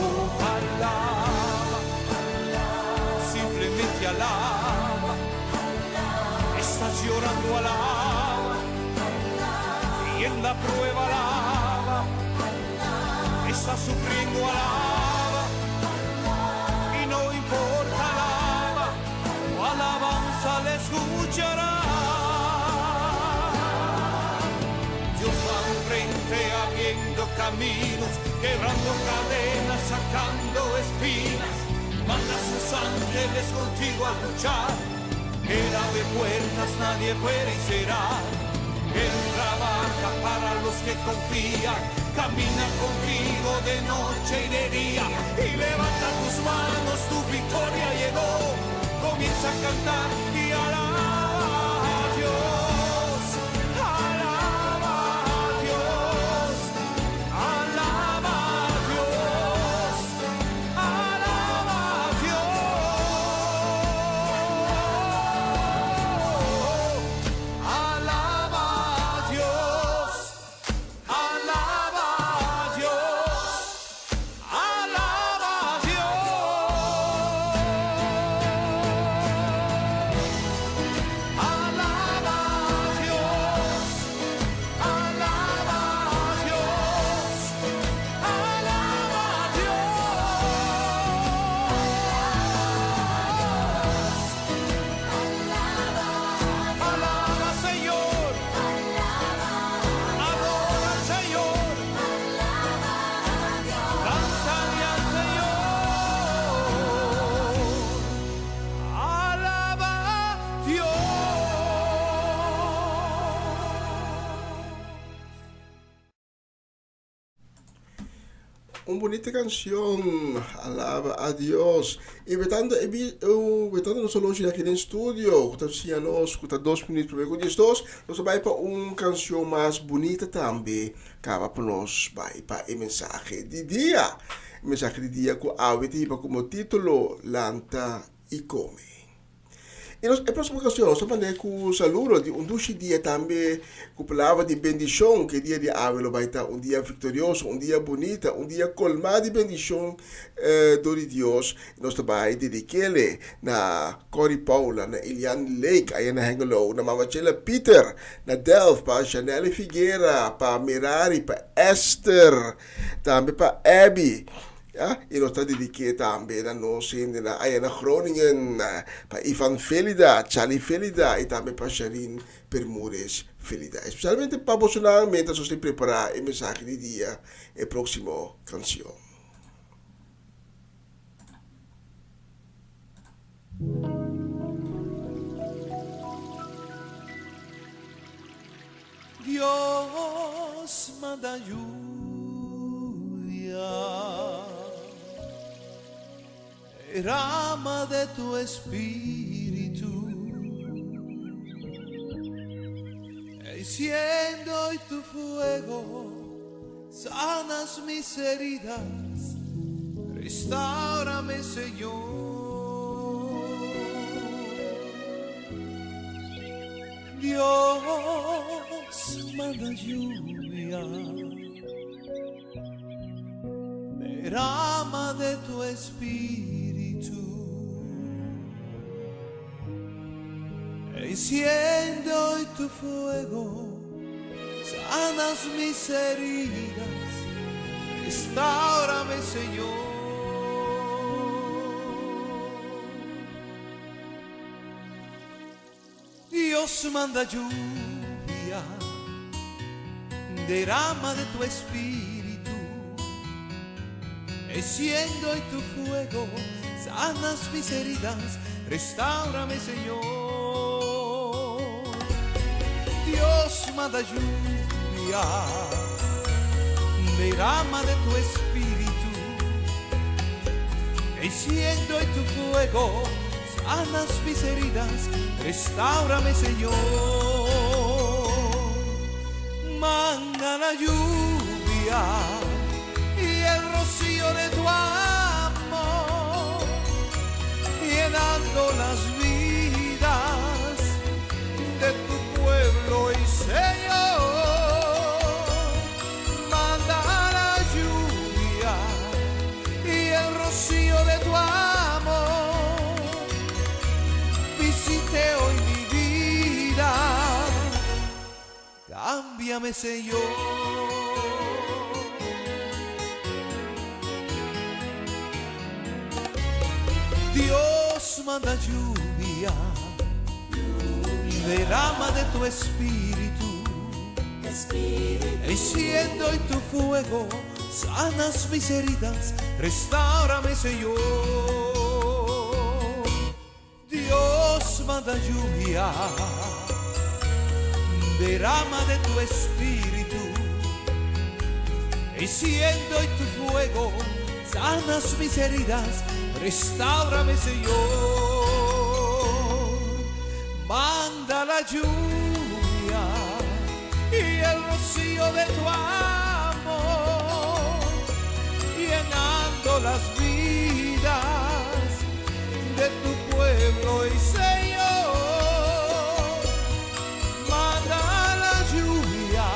Oh, alaba, simplemente alaba. Estás llorando, alaba. Y en la prueba, alaba. Estás sufriendo, alaba. Y no importa, alaba. Tu alabanza le escuchará. Dios va al frente abriendo caminos, quebrando cadenas, sacando espinas. Manda a sus ángeles contigo a luchar. Él abre puertas, nadie puede cerrar. Él trabaja para los que confían. Camina contigo de noche y de día. Y levanta tus manos, tu victoria llegó. Comienza a cantar y alaba a Dios. Alaba a Dios. Alaba a Dios. Alaba a Dios. Alaba a Dios. Alaba a Dios. Alaba a Dios. Alaba a Dios. Alaba a Dios. Alaba a Dios. Alaba, Señor. Adora al Señor. Cántale al Señor. Alaba a Dios. Un bunita kansion, Alaba a Dios. I wetando, wetando nos oloshi aki den studio, ku ta siña nos, ku ta 2 minüt promé ku 12, nos ta bai pa un kansion mas bunita tambe, kaba pa nos bai pa e mensahe di dia. E mensahe di dia ku awe ta hiba komo título, Lanta i Kome. I nos e próksimo okashon nos ta manda ku saludo di un dushi dia tambe ku palabra di bendishon ku e dia di awe lo bai ta un dia viktorioso, un dia bunita, un dia kolmá di bendishon dor di Dios. Nos ta bai dedik'ele na Corrie Paula, na Elian Lake aya na Hengelo, na Mama Chela Pieter na Delft, pa Janelle Figuera, pa Merari, pa Esther, tambe pa Abby. Ya, i nos ta dedik'é tambe na nos hendenan aya na Groningen, pa Ivan Felida, Charlie Felida i tambe pa Sharine Bermudez Felida. Espesialmente pa bosonan mientras nos ta prepará e mensahe di dia, e próksimo kansion. Dios manda lluvia, derrama de tu espíritu, enciende hoy tu fuego, sanas mis heridas, restaurame Señor. Dios manda lluvia, derrama de tu espíritu, enciende hoy tu fuego, sanas mis heridas, restaurame Señor. Dios manda lluvia, derrama de tu espíritu, enciende hoy tu fuego, sanas mis heridas, restaurame Señor. Dios manda lluvia, derrama de tu espíritu, enciende hoy tu fuego, sanas mis heridas, restaurame Señor. Manda la lluvia y el rocío de tu amor, llenando las vidas de tu pueblo y Señor. Manda la lluvia y el rocío de tu amor, visite hoy mi vida, cámbiame Señor. Dios manda lluvia, derrama de tu espíritu, enciende hoy tu fuego, sanas mis heridas, restaurame Señor. Dios manda lluvia, derrama de tu espíritu, enciende hoy tu fuego, sanas mis heridas, restaurame Señor. Manda la lluvia y el rocío de tu amor, llenando las vidas de tu pueblo y Señor. Manda la lluvia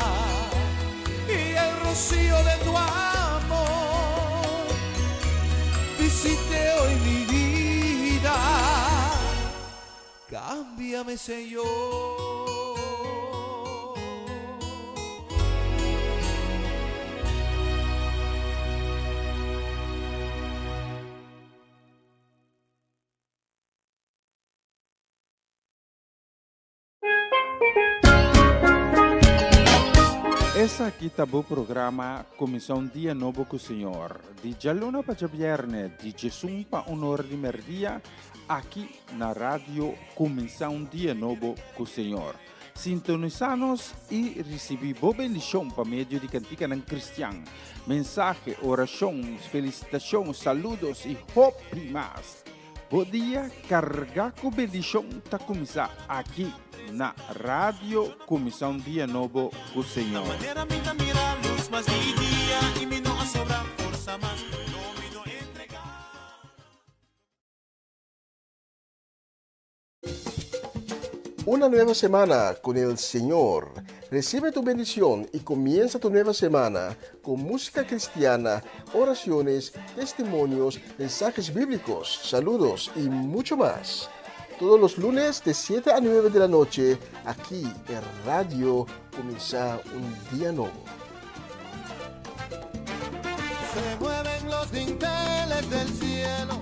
y el rocío de tu amor, visite hoy mi vida, cámbiame Señor. Esaki ta bo programa Kuminsá un Dia Nobo ku Señor, di djaluna pa djabièrnè di djesun pa un ora di mèrdia, aki na Radio Kuminsá un Dia Nobo ku Señor. Sintonisá nos i risibí bo bendishon pa medio di kantikanan kristian, mensahe, orashon, felisitashon, saludos i hopi mas. Bo dia kargá ku bendishon ta kuminsá aki na Radio Kuminsá un Dia Nobo ku Señor. Una nueva semana con el Señor. Recibe tu bendición y comienza tu nueva semana con música cristiana, oraciones, testimonios, mensajes bíblicos, saludos y mucho más. Todos los lunes de 7 a 9 de la noche, aquí en Radio Comienza un Día Nuevo. Se mueven los dinteles del cielo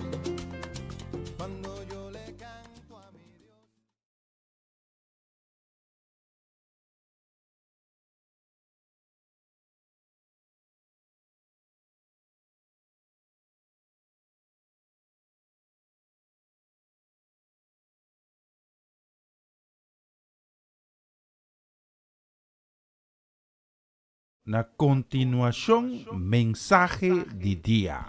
cuando yo le canto a mi Dios. Na kontinuashon mensahe di dia.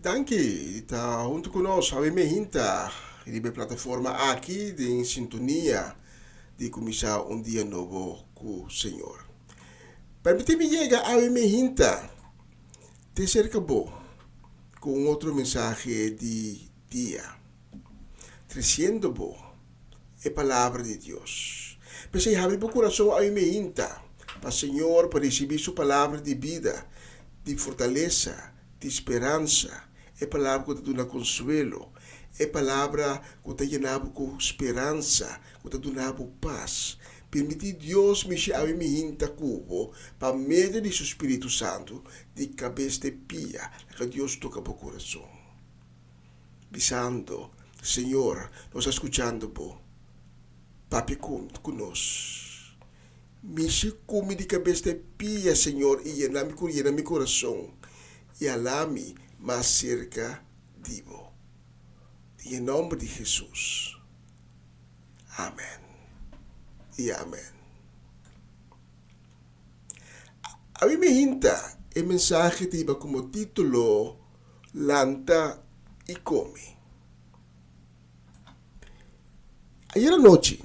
Danki di ta huntu ku nos awe mehinta riba e plataforma aki den sintonia di kuminsá un dia nobo ku Señor. Permití mi yega awe mehinta te serka bo ku un otro mensahe di dia, tresiendo bo e Palabra di Dios. P'esei habri bo kurason awe meinta pa Señor pa risibí Su Palabra di bida, di fortalesa, di speransa, e Palabra ku ta duna konsuelo, e Palabra ku ta yena bo ku speransa, ku ta duna bo pas. Permití Dios mishi awe mihinta ku bo pa medio di Su Spiritu Santu di kabes te pia. Laga Dios toka bo kurason. Bisando, Señor, nos ta scuchando Bo. Papia cu cu nos. Mishi cu mi di cabes te pia, Señor, y yena mi yena mi corazon y hala mi mas cerca di Bo. Den e nomber di Jesus. Amen y amen. Awi mi hinta e mensahe ta hiba como titulo Lanta i kome. Ayer anochi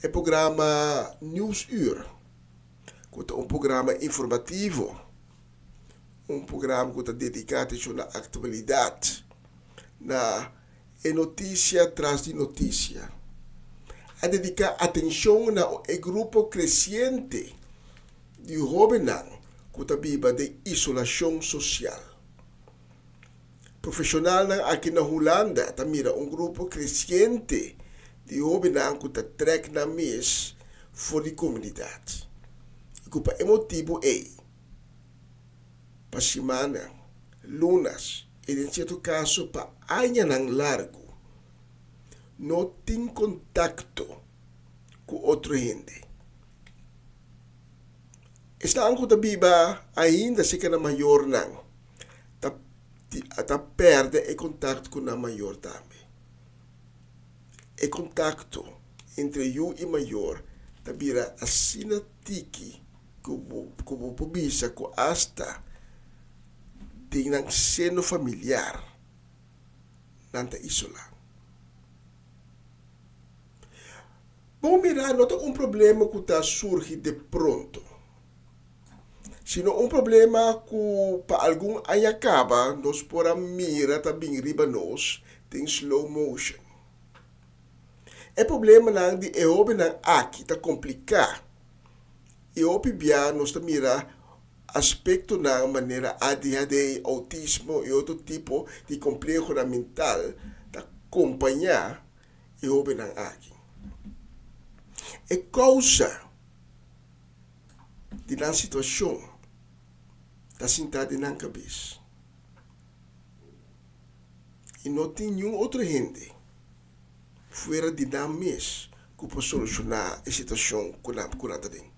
e programa Nieuwsuur, ku ta un programa informativo, un programa ku ta dediká atenshon na aktualidat, na e notisia tras di notisia, a dediká atenshon na e grupo kresiente di hóbennan ku ta biba den isolashon sosial. Profeshonalnan aki na Hulanda ta mira un grupo kresiente di hóbennan ku ta trèk nan mes for di komunidat i ku pa e motibu ei pa simannan, lunas i den sierto kaso pa añanan largu no tin kontakto ku otro hende. Esnan ku ta biba ainda serka nan mayornan ta ta pèrdè e kontakto ku nan mayor tambe. E kontakto entre yu i mayor ta bira asina tiki ku bo ku bo por bisa ku asta den nan seno familiar nan ta isolá. Bon mirá no ta un problema ku ta surgi de pronto, sino un problema ku pa algun aña kaba nos por a mira ta bin riba nos den slow motion. E problemanan di e hóbennan aki ta kompliká i hopi bia nos ta mira aspektonan manera ADHD, outismo i otro tipo di komplehonan mental ta kompañá e hóbennan aki. E kousa di nan situashon ta sintá den nan kabes i no tin niun otro hende fuera di nan mes ku por solushoná e situashon ku nan ku nan ta den.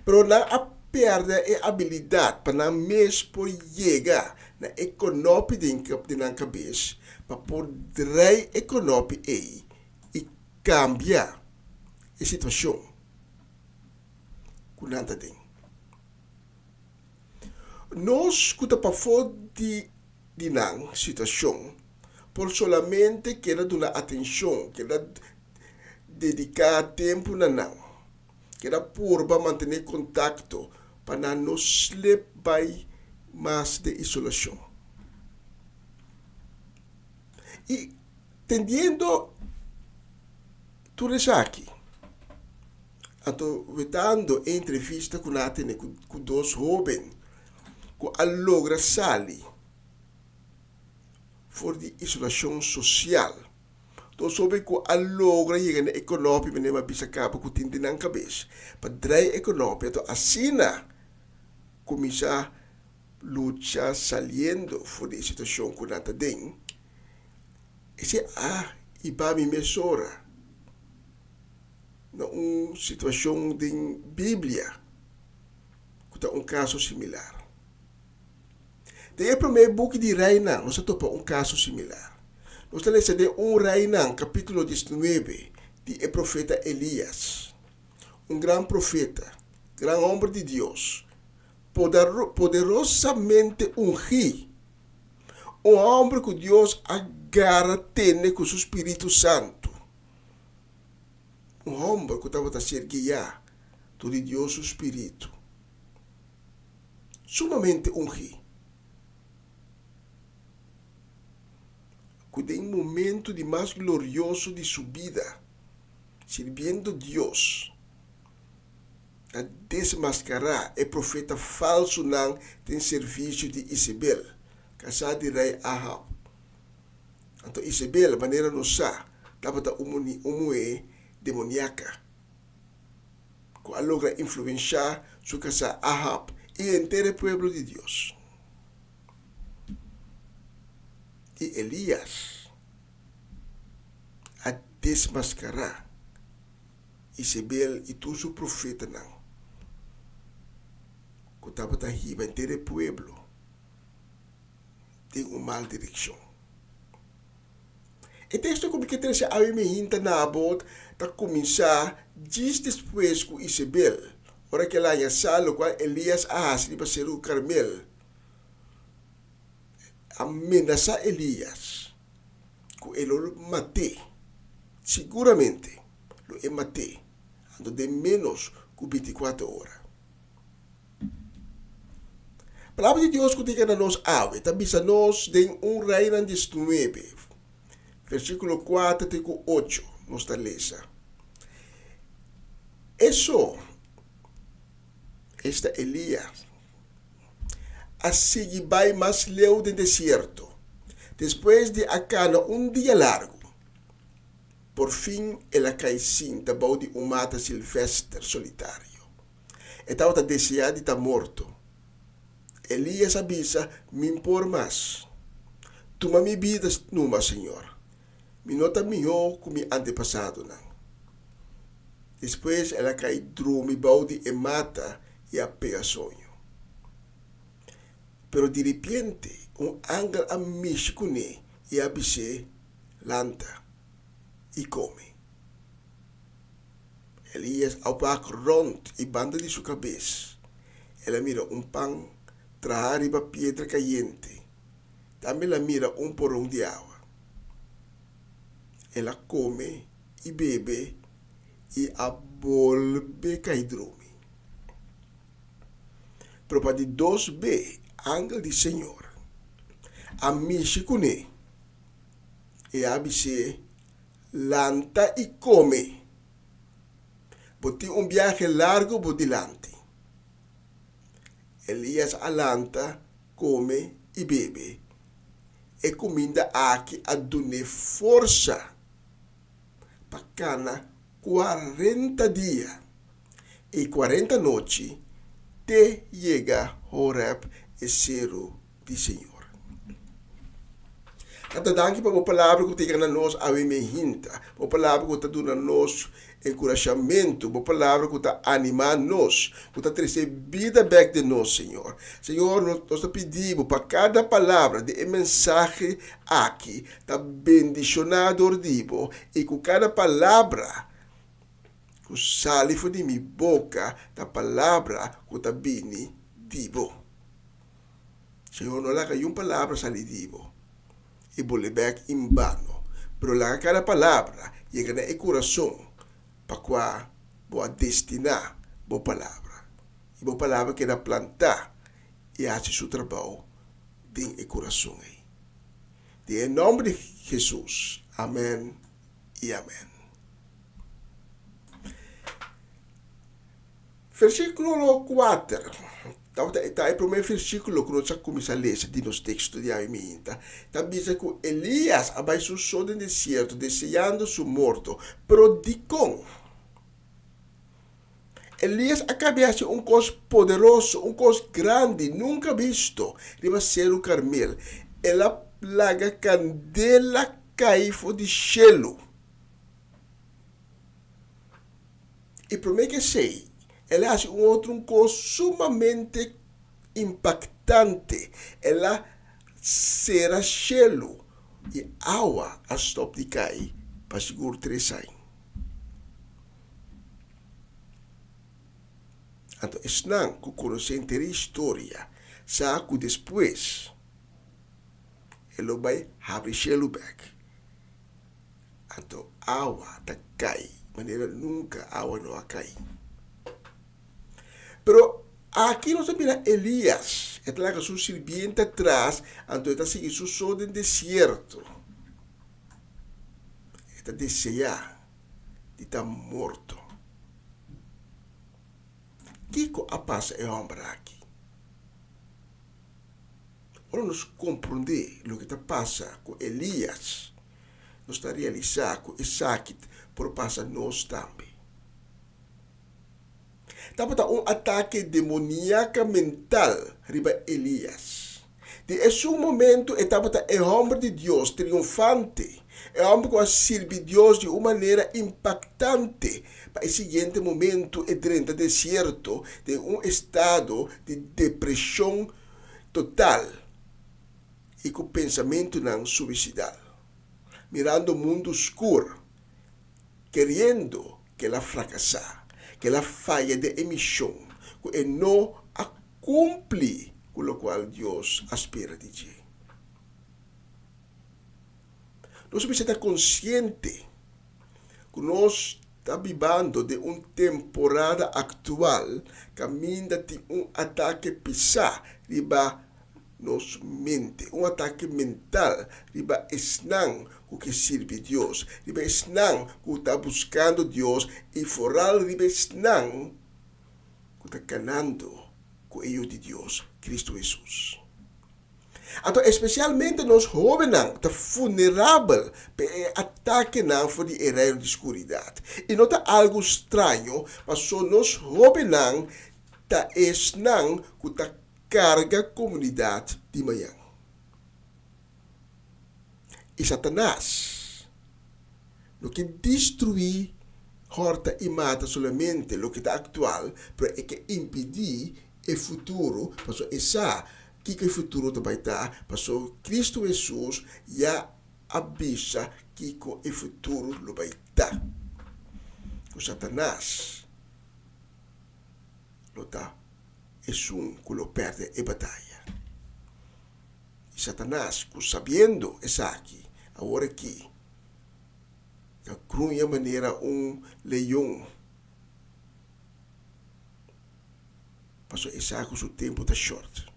Pero nan a pèrdè e abilidat pa nan mes por yega na e konopi den nan kabes pa por drei e konopi ei i kambia e situashon ku nan ta den. Nos ku ta pafó di di nan situashon por solamente keda duna atenshon, keda dediká tempu na nan, keda purba mantené kontakto pa nan no slip bai mas den isolashon. I tendiendo tur esaki, anto wetando e entrevista ku nan a tene ku dos hóben ku a logra sali for di isolashon sosial, dos hóben ku a logra yega na e konopi manera mi a bisa kaba ku tin den nan kabes pa drai e konopi, anto asina kuminsá lucha saliendo for di e situashon ku nan ta den, esei a hiba mi mesora na un situashon den Biblia ku ta un kaso similar. Den e promé buki di Reinan nos ta topa un kaso similar. Nos ta lesa den un Reinan kapítulo diesnuebe di e profeta Elias, un gran profeta, gran hòmber di Dios, poderosamente ungí, un hòmber ku Dios a gara tene ku su spiritu santu, un hòmber ku tabata ser guiá dor di Dios su spiritu, sumamente ungí, ku den momentu di mas glorioso di su bida, sirbiendo Dios, a desmaskará e profeta falsunan den servisio di Isebel, kasá di rei Ahab. Anto Isebel, manera nos sa, tabata un muhé demoniaka ku a logra influenshá su kasá Ahab i henter e pueblo di Dios. I Elias a desmaskará Isabel i tur su profetanan ku tabata hiba henter e pueblo den un mal direkshon. E teksto ku mi ke trese awe mi hinta Nabot ta kuminsá djis despues ku Isabel, ora ku el a haña sa lokual Elias a hasi riba Seru Karmel, a menasá Elias ku e lo mat'é. Siguramente lo e mat'é, anto den ménos ku bintikuater ora. Palabra di Dios ku ta yega na nos awe ta bisa nos den un Reinan diesnuebe, versíkulo kuater te ku ocho, nos ta lesa, Eso, esta Elías, a sigui bai mas leu den desierto, despues di a kana un dia largu. Por fin el a kai sinta bou di un mata silvester solitario. E tabata deseá di ta morto. Elías a bisa, Mi'n por mas. Tuma mi bida numa, Señor. Mi no ta mihó ku mi antepasadonan. Despues el a kai drumi bou di e mata i a pega soño. Pero diripiente un angel a mishi kuné i a bis'é, Lanta i kome. Elías a wak rònt i banda di su kabes el a mira un pan trahá riba piedra kayente. Tambe el a mira un poron di awa. El a kome i bebe i a bolbe kai drumi. Pero pa di dos be angel di Señor a mishi kuné. E a bis'é, Lanta i kome. Bo tin un biahe largu bo dilanti. Elías a lanta, kome i bebe. E kuminda aki a dun'é forsa pa kana kuarenta dia i kuarenta nochi te yega Horèb, e seru di Señor. Tata danki pa bo palabra ku ta yega na nos awe mehinta, bo palabra ku ta duna nos enkurashamentu, bo palabra ku ta animá nos, ku ta trese bida bèk den nos, Señor. Señor, nos ta pidi bo pa kada palabra di e mensahe aki ta bendishoná dor di bo i ku kada palabra ku sali for di mi boka ta palabra ku ta bini di bo. Señor no laga yun palabra sali di bo i bolbe bek en bano, pero laga kada palabra yega na e kurason pa kua bo a destiná bo palabra, i bo palabra keda plantá i hasi su trabou den e kurason ei. Den e nòmber di Hesus, amèn i amèn. Versíkulo kuater tabata e ta e promé versíkulo ku nos a kuminsá lesa di nos teksto di awe mainta. Ta bisa ku Elías a bai su so den desierto deseando su morto. Pero dikon? Elías a kabia hasi un kos poderoso, un kos grandi, nunka bisto riba Seru Karmel. El a laga kandela kai for di shelu. I promé ku esei, el a hasi un otro un kos sumamente impaktante, el a sera shelu i awa a stòp di kai pa sigur tres aña. Anto esnan ku konosé henter e historia sa ku despues e lo bai habri shelu bèk. Anto awa ta kai manera nunka awa no a kai. Pero aki nos ta mira Elias, e ta laga su sirbiente atras, anto e ta sigui su so den desierto. E ta deseá di ta morto. Kiko a pasa e hòmber aki? Ora nos komprondé loke ta pasa ku Elias, nos ta realisá ku esaki por pasa nos tambe. Tabata un atake demoniaka mental riba Elias. Di esun momentu e tabata e hòmber di Dios triunfante, e hòmber ku a sirbi Dios di un manera impaktante. Pa e siguiente momentu e drenta desierto den un estado di depreshon total i ku pensamentunan suisidal, mirando mundu skur, keriendo ku el a frakasá, ku el a faya den e mishon, ku e no a kumpli ku lokual Dios a spera di dje. Nos mester ta konsiente ku nos ta bibando den un temporada aktual kaminda tin un atake pisá riba nos mente, un atake mental riba esnan ku ke sirbi Dios, riba esnan ku ta buskando Dios i foral riba esnan ku ta kanando ku e Yu di Dios, Kristu Hesus. Anto espesialmente nos hóbennan ta vulnerabel pa e atakenan for di e reino di skuridat. I no ta algu straño paso nos hóbennan ta esnan ku ta karga komunidat di mañan. I Satanas no ke destruí, hòrta i mata solamente loke ta aktual, pero e ke impidí e futuro, pasobra e sa kiko e futuro ta bai ta, pasobra Kristu Hesus ya a bisa kiko e futuro lo bai ta. Ku Satanas lo ta esun ku lo pèrdè e bataya. I Satanas, ku sabiendo esaki, awor aki ta gruña manera un leon, pasobra e sa ku su tempu ta short.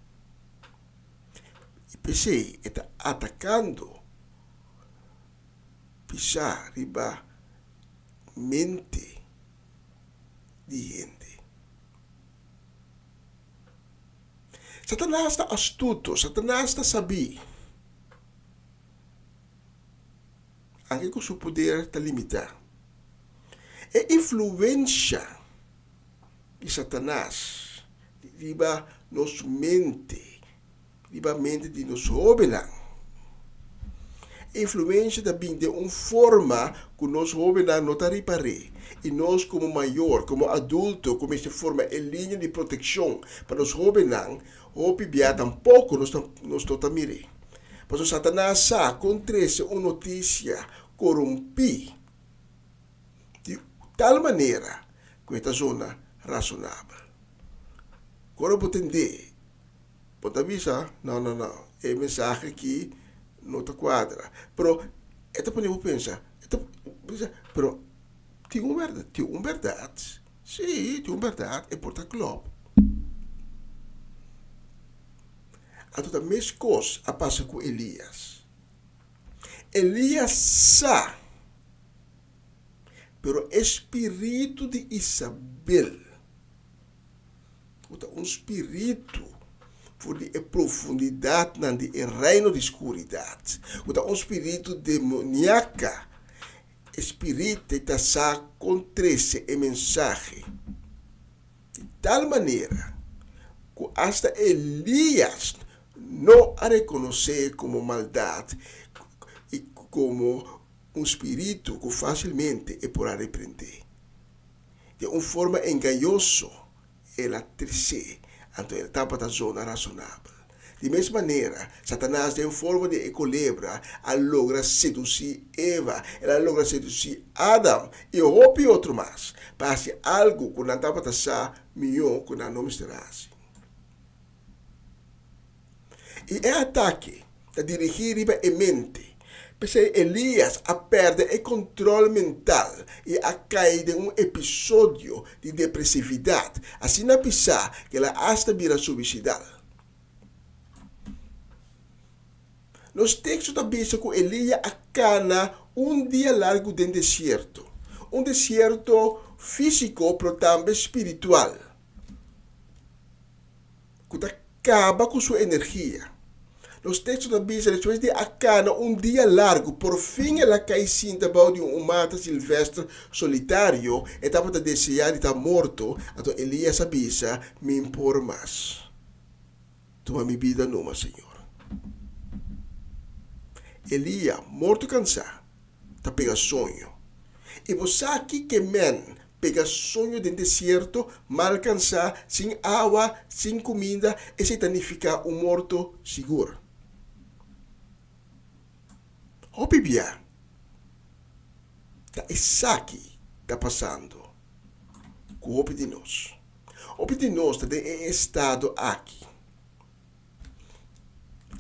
I p'esei e ta atakando pisá riba mente di hende. Satanas ta astuto, Satanas ta sabí. Anke ku su poder ta limitá. E influensha di Satanas riba nos mente, riba mente di nos hóbennan. E influensha ta bin den un forma ku nos hóbennan no ta ripar'é. I nos komo mayor, komo adulto ku mester forma e liña di protekshon pa nos hóbennan, hopi bia tampoko nos ta nos no ta mir'é. Pasobra Satanas sa kon trese un notisia korumpí di tal manera ku e ta zona rasonabel. Ora bo tend'é. Bo ta bisa, No, no, no, e mensahe aki no ta kuadra. Pero e ta pone bo pensa, e ta bisa, pero tin un bèrdat, tin un bèrdat, sí, tin un bèrdat, e por ta klòp. Anto ta meskos a pasa ku Elias. Elias sa, pero e spiritu di Isabel, ku ta un spiritu for di e profundidatnan di e reino di skuridat, ku ta un spiritu demoniaka, e spiritu ta sa kon trese e mensahe di tal manera ku asta Elias no a rekonosé komo maldat i komo un spiritu ku fásilmente e por a reprendé. Den un forma engañoso el a tresé, anto el tabata zona rasonabel. Di mes manera, Satanas den forma di e kolebra a logra sedusí Eva, el a logra sedusí Adam i hopi otro mas pa hasi algu ku nan tabata sa mihó ku nan no mester a hasi. I e atake ta dirigí riba e mente. P'esei Elias a pèrdè e kontròl mental i a kai den un episodio di depresividat asina pisá ku el a asta bira suisidal. Nos teksto ta bisa ku Elia a kana un dia largu den desierto, un desierto físiko pero tambe spiritual. Ku ta kaba ku su energia. Nos teksto ta bisa, Despues di a kana un dia largu, por fin el a kai sinta bou di un mata silvestre solitario. E tabata deseá di ta morto. Anto Elias a bisa, Mi n por mas. Tuma mi bida numa, Señor. Elia, morto kansá, ta pega soño. I bo sa kiko e men pega soño den desierto, mal kansá, sin awa, sin kuminda, esei ta nifiká un morto sigur. Hopi bia ta esaki ta pasando ku hopi di nos. Hopi di nos ta den e estado aki.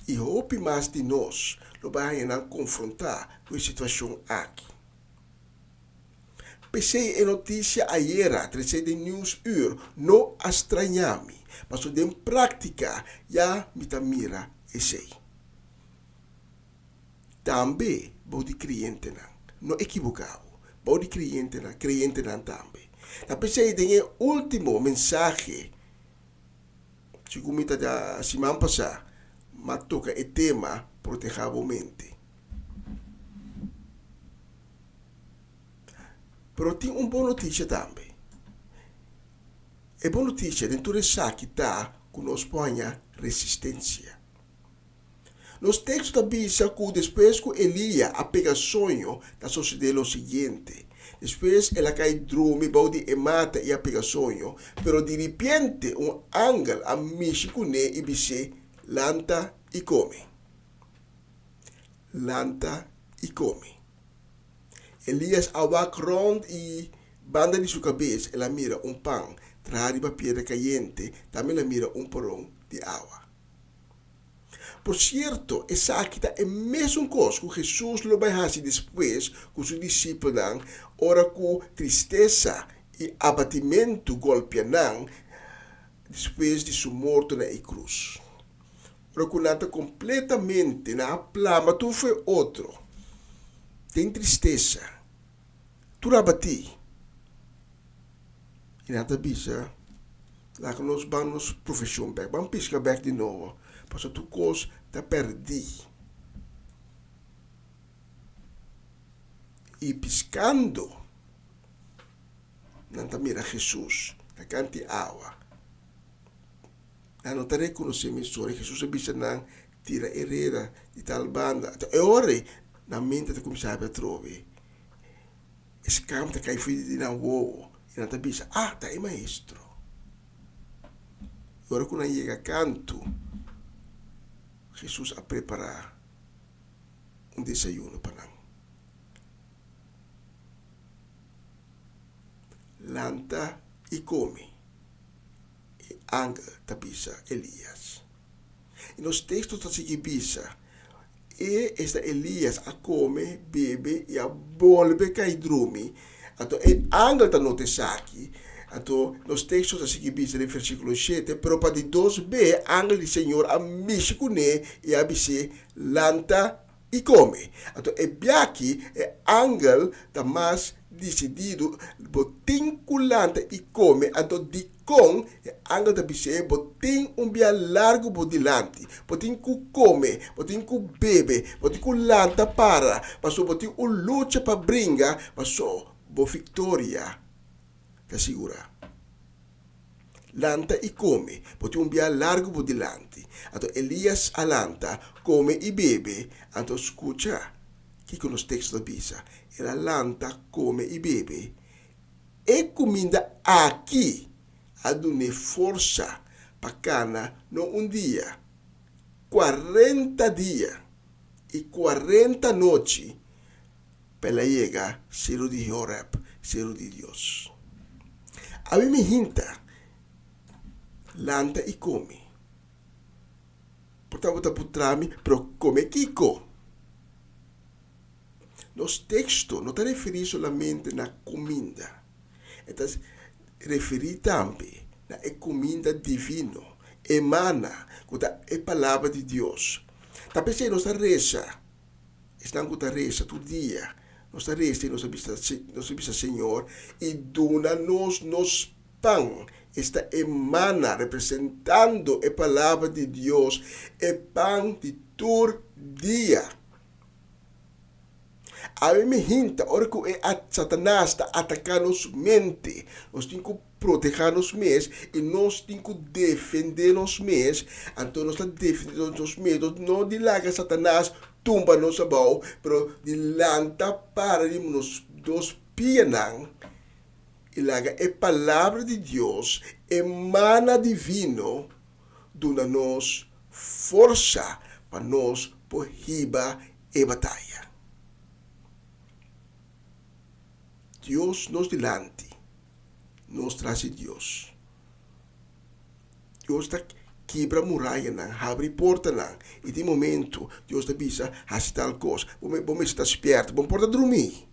I hopi mas di nos lo bai haña nan konfrontá ku e situashon aki. P'esei e notisia ayera tresé den Nieuwsuur no a strañá mi, pasobra den práktika ya mi ta mira esei. Tambe bou di krientenan. No ekiboká bo, bou di krientenan, kreyentenan tambe. Ta p'esei den e último mensahe. Segun mi ta da siman pasá, m'a toka e tema Protehá bo mente. Pero tin un bon notisia tambe. E bon notisia den tur esaki ta ku nos por haña resistensia. Nos teksto ta bisa ku despues ku Elia a pega soño ta sosodé lo siguiente, Despues el a kai drumi bou di e mata i a pega soño, pero diripiente un angel a mishi kuné i bis'é, Lanta i kome. Lanta i kome. Elias a wak rònt i banda di su kabes el a mira un pan trahá riba piedra kayente, tambe el a mira un poron di awa. Por sierto, esaki ta e mesun kos ku Hesus lo bai hasi despues ku su disipelnan ora ku tristesa i abatimentu golpia nan despues di su morto na e krus. Ora ku nan ta kompletamente nan a plama tur for e otro den tristesa, tur abatí, i nan ta bisa, Laga nos ban nos profeshon bèk, ban piska bèk di nobo, pasobra tur kos ta pèrdí. I piskando, nan ta mira Hesus na kanti awa. Nan no ta rekonosé mesora. Hesus a bisa nan, Tira e reda di tal banda. E ora ei, nan mente ta kuminsá habri atrobe. E skam ta kai for di nan wowo i nan ta bisa, Ah, ta e maestro. I ora ku nan yega kantu, Hesus a prepará un desayuno pa nan. Lanta i kome, e angel ta bisa Elias. I nos teksto ta sigui bisa, E, esta Elias, a kome, bebe i a bolbe kai drumi. Anto e angel ta nota esaki. Anto nos teksto ta sigui bisa den versíkulo shete, Pero pa di dos be e angel di Señor a mishi kuné i a bis'é, Lanta i kome. Anto e biachi e angel ta mas disididu, Bo tin ku lanta i kome. Anto dikon? E angel ta bis'é, Bo tin un bia largu bo dilanti. Bo tin ku kome, bo tin ku bebe, bo tin ku lanta para, pasobra bo tin un lucha pa bringa, paso bo viktoria ta sigurá. Lanta i kome, bo tin un bia largu bo dilanti. Anto Elias a lanta, kome i bebe. Anto skucha kiko nos teksto ta bisa, El a lanta, kome i bebe. E kuminda aki a dun'é forsa pa kana no un dia, kuarenta dia i kuarenta nochi pa el a yega seru di Horeb, seru di Dios. Awe mi hinta, lanta i kome. Por tabata putra mi, pero kome kiko? Nos teksto no ta referí solamente na kuminda. E ta referí tambe na e kuminda divino, e mana, ku ta e Palabra di Dios. Ta p'esei nos ta resa, esnan ku ta resa tur dia, nos ta resa i nos ta bisa, nos ta bisa Señor, i duna nos nos pan, esta e mana representando e Palabra di Dios, e pan di tur dia. Awe mi hinta ora ku e Satanas ta ataká nos mente, nos tin ku protehá nos mes i nos tin ku defendé nos mes. Anto nos ta defendé nos mes no di laga Satanas tumba nos abou, pero di lanta para riba nos dos pianan i laga e Palabra di Dios, e mana divino, duna nos forsa pa nos por hiba e bataya. Dios nos dilanti, nos tras di Dios. Dios ta kibra murayanan, habri portanan, i tin momento Dios ta bisa hasi tal kos. Bo mester ta spierto, bo no por ta drumí.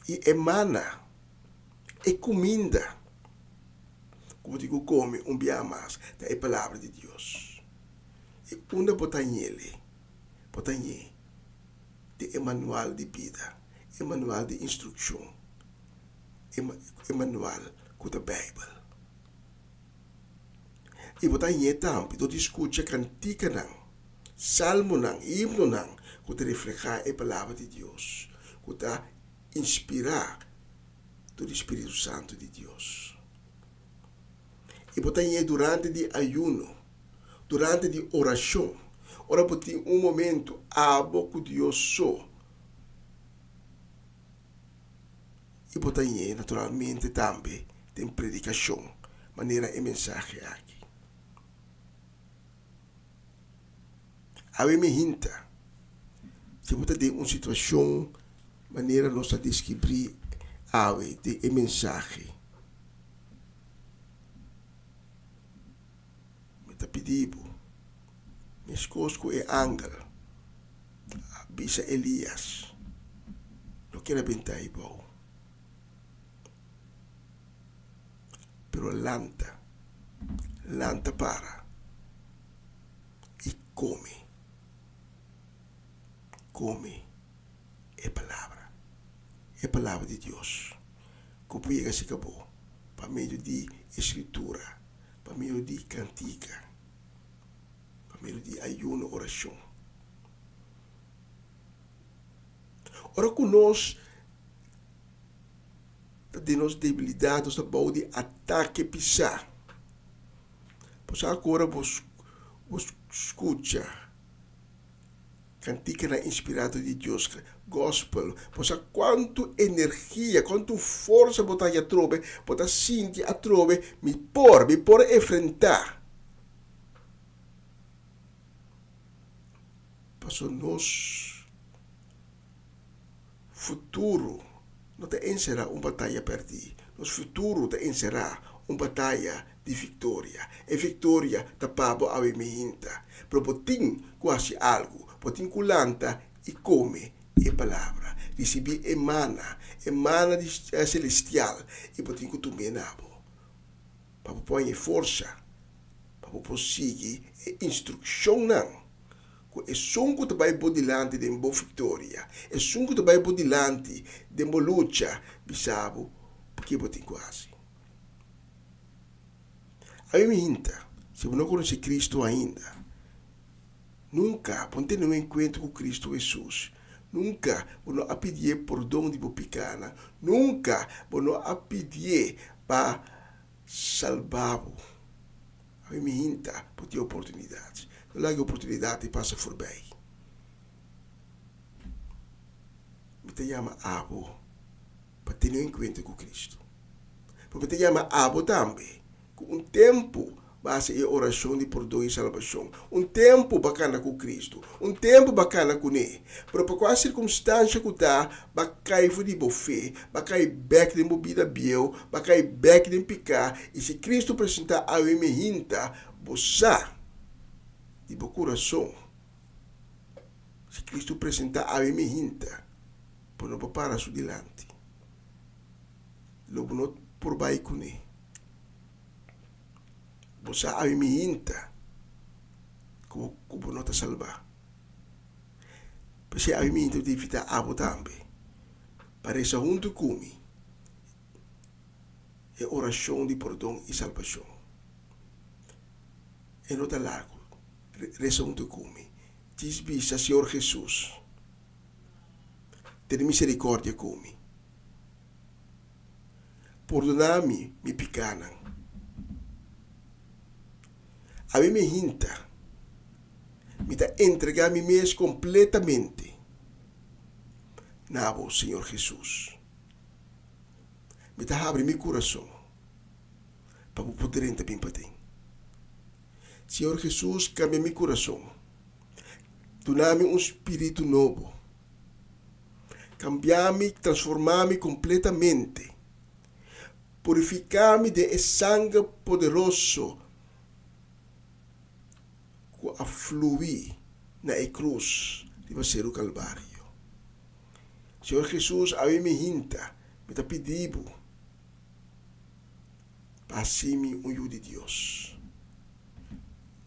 I e mana, e kuminda ku bo tin ku kome un bia mas ta e Palabra di Dios. I unda bo ta ñele? Bo ta ñe den e manual di bida, e manual di instrukshon, e manual ku ta Beibel. I bo ta ñe tambe dor di skucha kantikanan, salmonan, himnonan ku ta reflehá e Palabra di Dios, ku ta inspirá dor di spiritu santu di Dios. I bo ta ñe durante di ayuno, durante di orashon, ora bo tin un momento abo ku Dios so. I bo ta ñe naturalmente tambe den predikashon, manera e mensahe aki. Awe mi hinta, si bo ta den un situashon manera nos a deskribí awe den e mensahe, mi ta pidi bo, meskos ku e angel a bisa Elias, no keda benta ei bou, pero lanta, lanta para i kome, kome e palabra, e palabra di Dios ku por yega serka bo pa medio di e Skritura, pa medio di kantika, pa medio di ayuno, orashon. Ora ku nos ta den nos debilidat, nos ta bou di atake pisá. Bo sa ku ora bo bo skucha kantikanan inspirado di Dios, gospel, bo sa kuantu energia, kuantu forsa bo ta haña atrobe, bo ta sinti atrobe, mi por, mi por enfrentá. Pasobra nos futuro no ta enserá un bataya pèrdí, nos futuro ta enserá. Un bataya di viktoria. E viktoria ta pa bo awe mihinta. Pero bo tin ku hasi algu. Bo tin ku lanta i kome e palabra. Risibí e mana, e mana di selestial, i bo tin ku tum'é na bo. Pa bo por haña e forsa pa bo por sigui e instrukshonnan ku esun ku ta bai bo dilanti den bo viktoria, esun ku ta bai bo dilanti den bo lucha, bisa bo ke bo tin ku hasi. Ami mi hinta, si bo no konosé Kristu ainda, nunka bo no tene un enkuentro ku Kristu Hesus, nunka bo no a pidié pordon di bo pikánan, nunka bo no a pidié pa salba bo. Ami mi hinta, bo tin oportunidat. No laga e oportunidat ei pasa forbei. Mi ta yama abo pa tene un enkuentro ku Kristu. Pero mi ta yama abo tambe ku un tempu bo hasi e orashon di pordon i salbashon. Un tempu bo a kana ku Kristu. Un tempu bo a kana kuné. Pero pa kua sirkumstansha ku ta, bo a kai for di bo fe, bo a kai bèk den bo bida bieu, bo a kai bèk den piká, i si Kristu presentá awe mehinta, bo sa di bo kurason, si Kristu presentá awe mehinta, bo no por para su dilanti. Lo bo no por bai kuné. Bo sa awe mihinta ku bo no ta salbá. P'esei awe mihinta mi ta invitá abo tambe pa resa huntu ku mi e orashon di pordon i salbashon. E no ta largu. Resa huntu ku mi. Djis bisa, Señor Hesus, tene miserikòrdia ku mi. Pordoná mi mi pikánan. Ami mi hinta, mi ta entregá mi mes kompletamente na bo, Señor Hesus. Mi ta habri mi kurason pa bo por drenta bin paden. Señor Hesus, kambia mi kurason. Duna mi un spiritu nobo. Kambia mi, transformá mi kompletamente. Purifiká mi den e sanger poderoso ku a fluí na e krus riba Seru Kalvario. Señor Hesus, awe mi hinta, mi ta pidi Bo pa hasi mi un yu di Dios.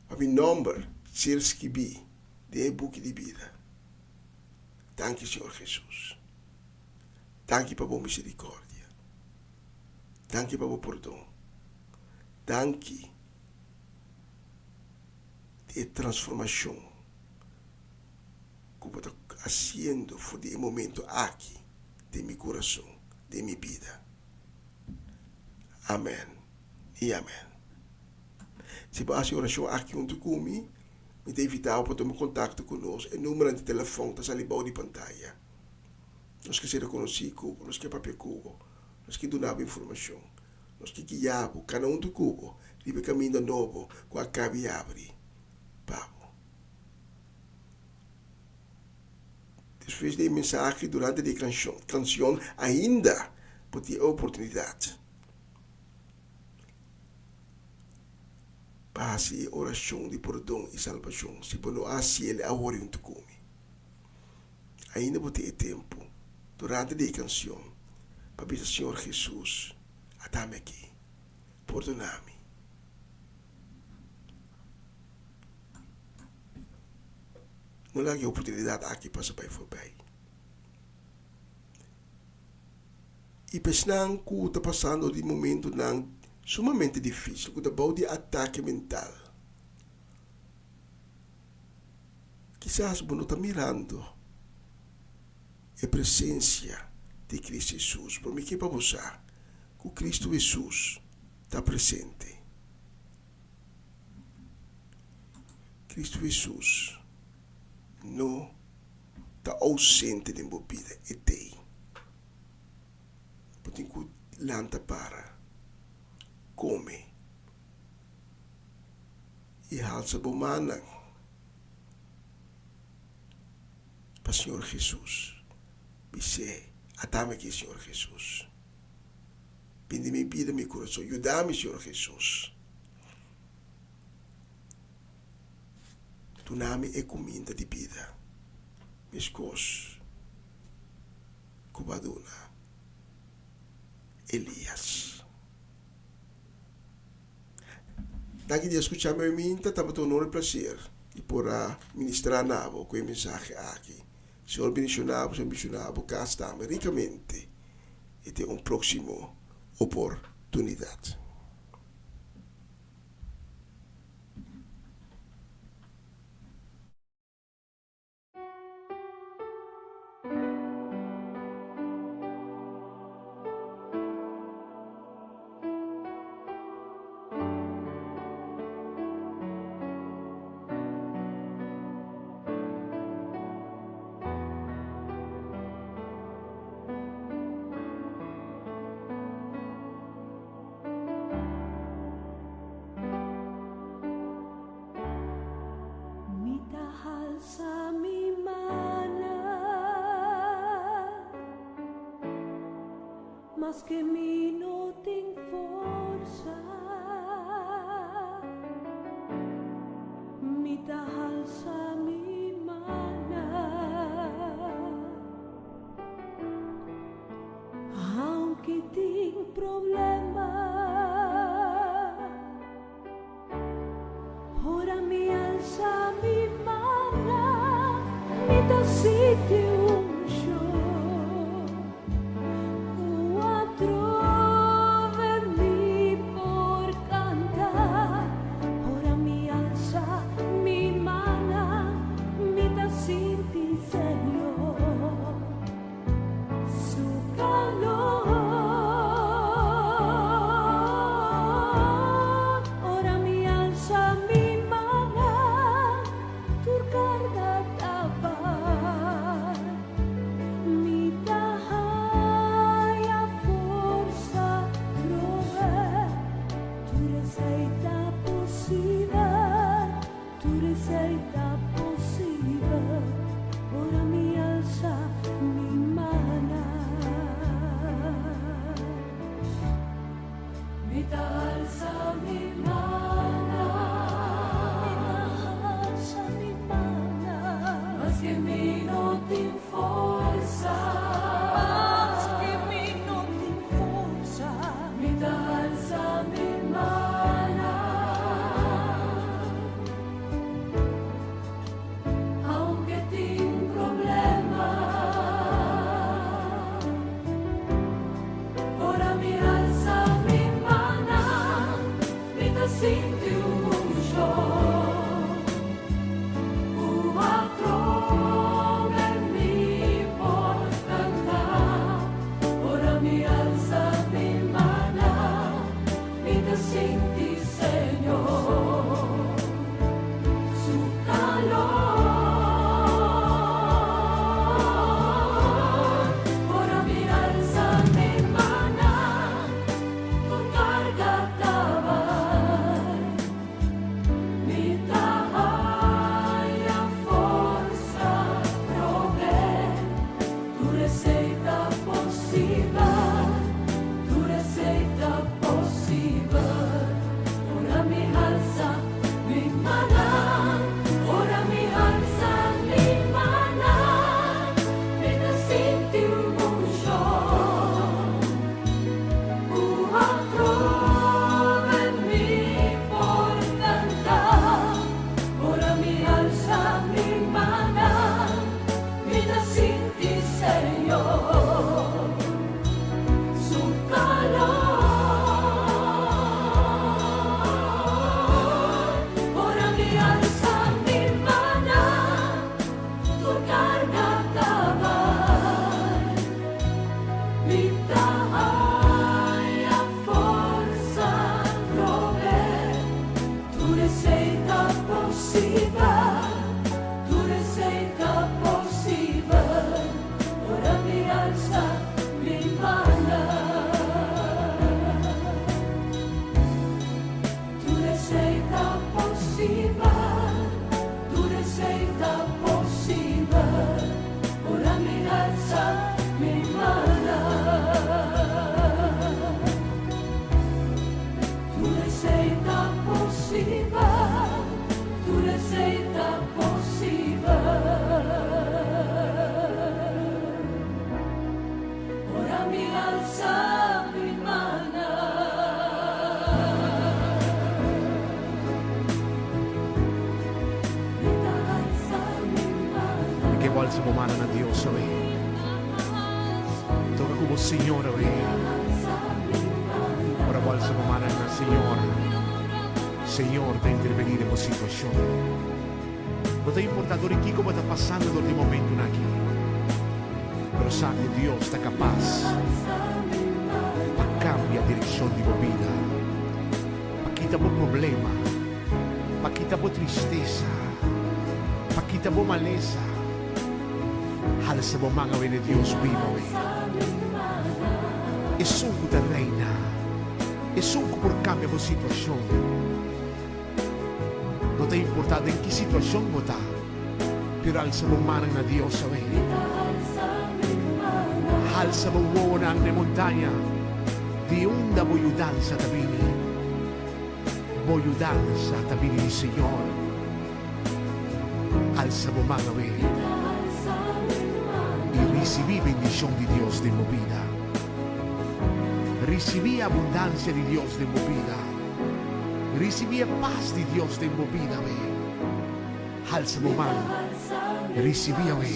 Pa mi nòmber ser skibí den e buki di bida. Danki Señor Jesus. Danki pa bo misericordia. Danki pa bo pordon. Danki di e transformacion cu bo ta haciendo for di e momento aki den mi curason, den mi bida. Amen y amen. Si bo haci oracion aki hunto cu mi, Mi ta invitá bo pa tuma kontakto ku nos. E numbernan di telefòn ta sali bou di pantaya. Nos ke ser rekonosí ku bo, nos ke papia ku bo, nos ke duna bo informashon, nos ke guia bo kana huntu ku bo riba e kaminda nobo ku a kaba di abri pa bo. Despues di e mensahe, durante di e kanshon, ainda bo tin e oportunidat. Pa hasi e orashon di pordon i salbashon, si bo no a hasi el awor huntu ku mi. Ainda bo tin e tempu, durante di e kanshon, pa bisa Señor Hesus, Ata mi aki, pordona mi. No laga e oportunidat aki pasa bai forbei. I pa esnan ku ta pasando di momentunan sumamente difísil, ku ta bou di atake mental, kisas bo no ta mirando e presensia di Kristu Hesus, pero mi ke pa bo sa ku Kristu Hesus ta presente. Kristu Hesus no ta ousente den bo bida, e t'ei. Bo tin ku lanta para, kome i halsa bo mannan pa Señor Hesus. Bis'é, Atami aki, Señor Hesus. Bin den mi bida, mi kurason. Yuda mi, Señor Hesus. Duna mi e kuminda di bida, meskos ku bo a duna Elias. Danki di a skucha mi oiminta, tabata un honor i plaser di por a ministrá na bo ku e mensahe aki. Señor bendishoná bo, Señor bendishoná bo kas tambe rikamente i te un próksimo oportunidat. Mi ta halsa mi mana, maske mi no tin forsa. Mi ta halsa mi mana. Aunke tin problema, ora mi alsa mi mana, mi ta sinti un shon ku atrobe mi por kanta. Ora mi alsa mi mana, mi ta sinti Señor. Su calor. Ora mi alsa mi mana, tur carga ta bai. Mi ta haya forsa trobe. Tur esei ta posibel, Tur esei ta posibel ora mi alsa mi mana. Mi ta alsa mi mana. Mi ta alsa mi mana. Maske mi no tin forsa. Maske mi no tin forsa. Mi ta alsa mi mana. Aunke tin problema. Ora mi alsa mi mana, mi ta sinti un unshon. Ku atrobe mi por kanta. Ora mi alsa mi mana, mi ta sinti Señor su calor. Ora mi alsa mi mana, tur carga ta bai. Mi ta haya forsa trobe, tur esei ta posibel, tur esei ta posibel. Ora mi halsa mi mana, ora mi halsa mi mana, mi ta sinti un unshon. Ku atrobe mi por kanta. Ora mi alsa mi mana, mi ta sinti Señor su calor. Ora mi alsa mi mana, tur carga ta bai. Mi ta haya forsa trobe, tur esei ta posibel, tur esei ta posibel, ora mi alsa mi mana. Tur esei ta posibel, tur esei ta posibel, ora mi alsa mi mana. Laga bo alsa bo mannan na Dios awe. Toka ku bo Señor awe. Ora bo alsa bo mannan na Señor, Señor ta intervení den bo situashon. No ta importá dor di kiko bo ta pasando dor di e momentunan aki, pero sa ku Dios ta kapas pa kambia direkshon di bo bida, pa kita bo problema, pa kita bo tristesa, pa kita bo malesa. Halsa bo man awe na Dios biba awe. Esun ku ta reina, esun ku por kambia bo situashon. No ta importá den ki situashon bo ta, pero alsa bo mannan na Dios awe. Halsa bo wowonan na e montaña, di unda bo yudansa ta bini. Bo yudansa ta bini di Señor. Alsa bo man awe i risibí bendishon di Dios den bo bida. Risibí e abundansia di Dios den bo bida. Risibí e pas di Dios den bo bida awe. Halsa bo man, risibí awe.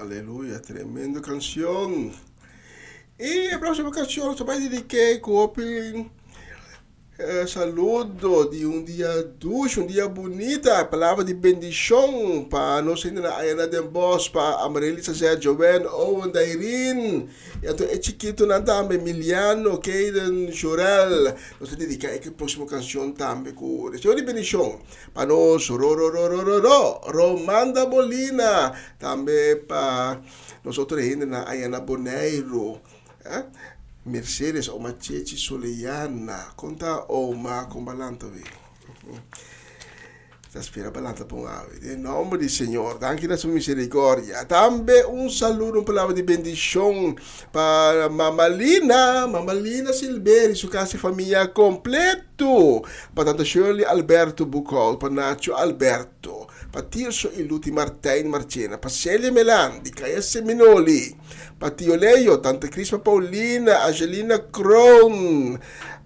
Aleluya, tremendo canción. Y e próxima canción se vai dedicar ku hopi eh, saludo di un dia dushi, un dia bonita, palabra di bendición pa nos hende na Ayana den Bos, pa Amarelisa Zé, Joanne, Owen, Dairin, y anto e chiquitonan tambe, Emiliano, Kaden, Jorel. Nos ta dedica e próxima canción tambe ku deseo di bendición. Pa nos ro ro ro ro ro ro Romanda Molina tambe pa nos otro hendenan aya na Boneiru eh Mercedes oma Chechi Soleana kon ta oma kon balanta wi ta spera balanta pon awe den nomber di Señor danki na su misericordia tambe un saludo un palabra di bendicion pa Mama Lina Mama Lina Silberi su casa y famia completo. Tu, pa Tanta Shirley Alberto Boekhout, pa Nacho Alberto, pa Tirso y Luti Martijn Marchena, pa Celia Melan di Kaya Seminoli, pa Tio Leo, Tanta Crisma Paulina, Angelina Kroon,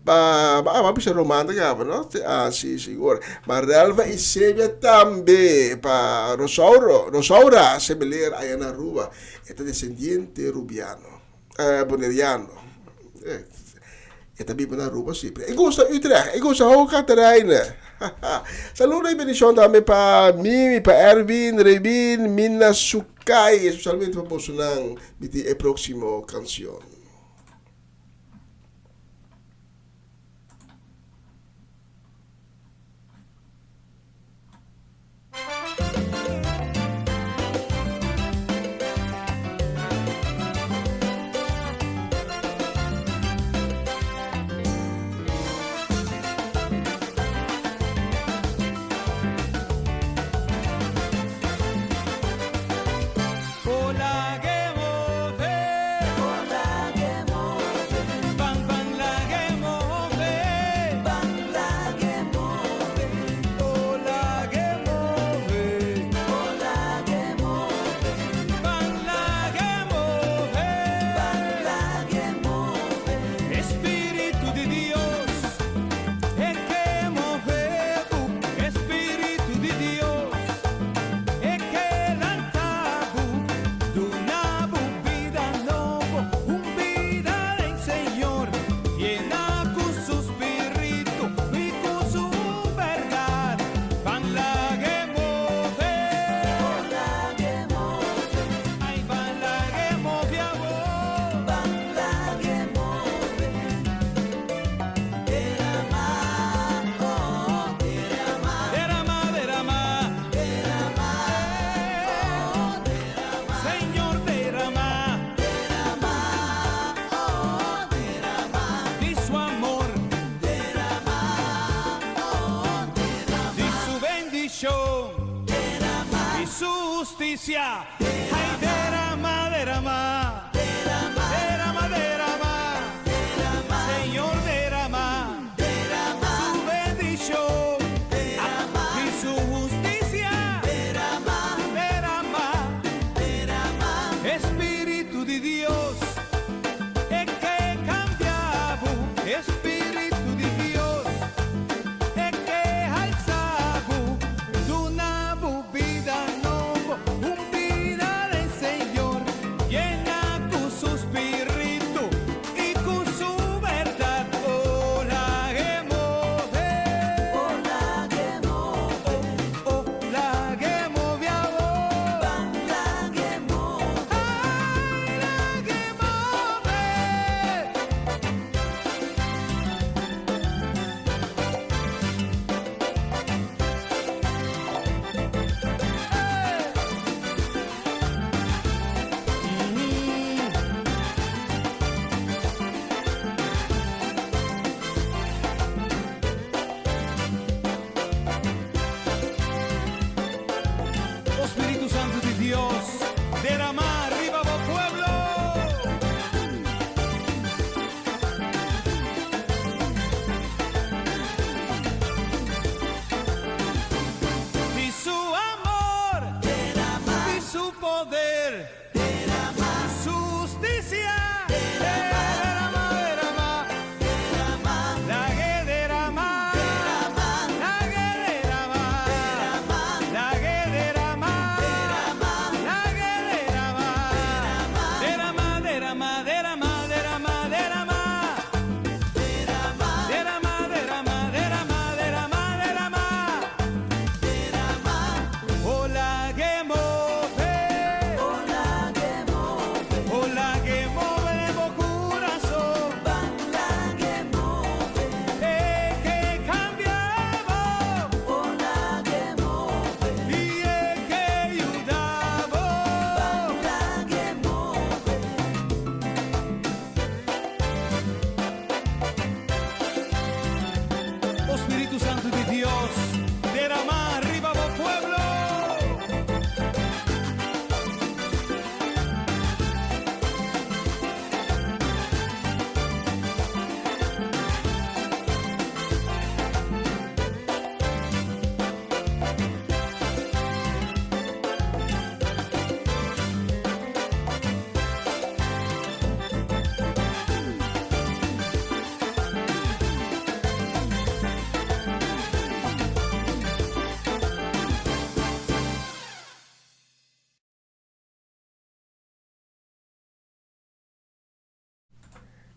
pa, ah, m'a bisa Roman ta kaba, no? Ah, si, sigur. Pa Relva y Sebia tambe, pa Rosauro, Rosaura Sebeler aya na Aruba, e ta descendiente Rubiano. Boneriano. E ta biba na Aruba si. E gusta Utrecht, e gusta Hoge Catharijne. Saludo y bendicion tambe pa Mimi, pa Erwin, Rebin, Mina Sukai, especialmente pa bosonan mi tin e proximo cancion.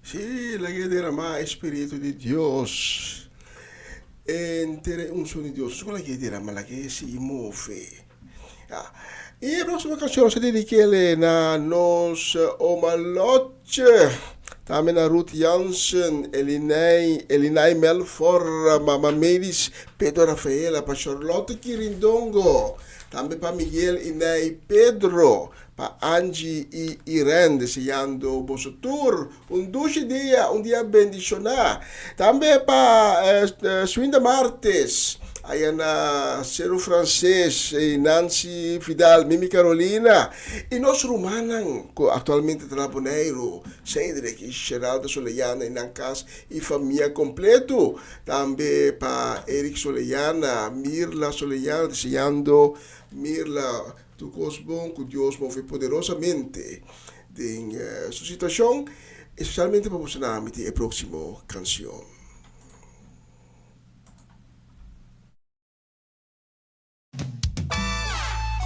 Sí, lag'é derama e Spiritu di Dios. Enter e unshon di Dios. Ku lag'é derama, lag'é sigui move. Ya. I e próksimo kanshon nos ta dedik'é na nos oma Lotje, tambe na Ruth Jansen, Elinei, Elinai Melfor, Mama Mavis, Pedro Rafaela, pa Charlotte Kirindongo, tambe pa Miguel i Nei Pedro, Pa Angie i Irene deseando boso tur un dushi dia, un dia bendishoná. Tambe pa Swinda Martes, aya na Seru Frances, i Nancy Vidal, Mimi Carolina, i nos rumannan ku aktualmente ta na Boneiru, Cedric i Geralda Soleyana i nan kas i famia kompleto. Tambe pa Eric Soleyana, Mirla Soleyana deseando Mirla Tur kos bon ku Dios move poderosamente den su situashon, espesialmente pa boso na mi tin e próksimo kanshon.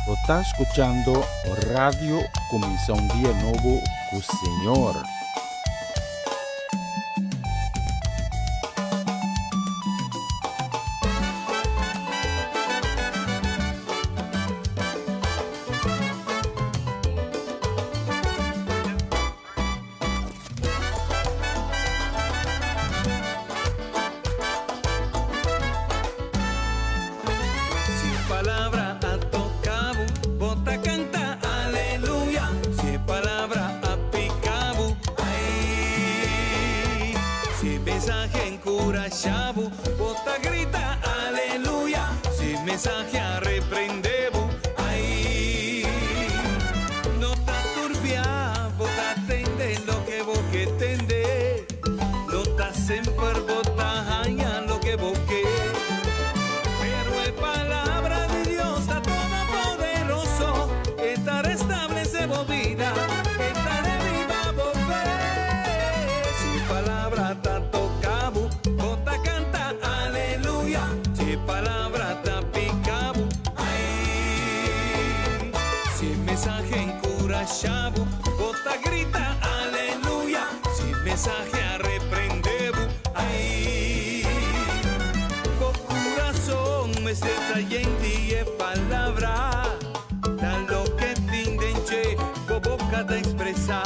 Bo ta skuchando Radio Kuminsá un Dia Nobo ku Señor. Si palabra a toca bo, bo ta canta aleluya. Si palabra a pica bo, ay. Si mensahe encurasha bo, bo ta grita aleluya. Si mensahe a reprende bo, ay. No ta turbia, bo ta tende loke bo ke tende. No ta semper bo ta haña loke bo ke. Pero e Palabra di Dios ta todopoderoso, e ta restablece bo bida, e ta reviva bo fe. Si Palabra ta toca bo, bo ta canta aleluya. Si Palabra ta pica bo, ay. Si mensahe encurasha bo, bo ta grita aleluya. Si mensahe a reprende bo, ay. Bo curason mester ta yen di e palabra, ta loke tin den dje bo boca ta expresa.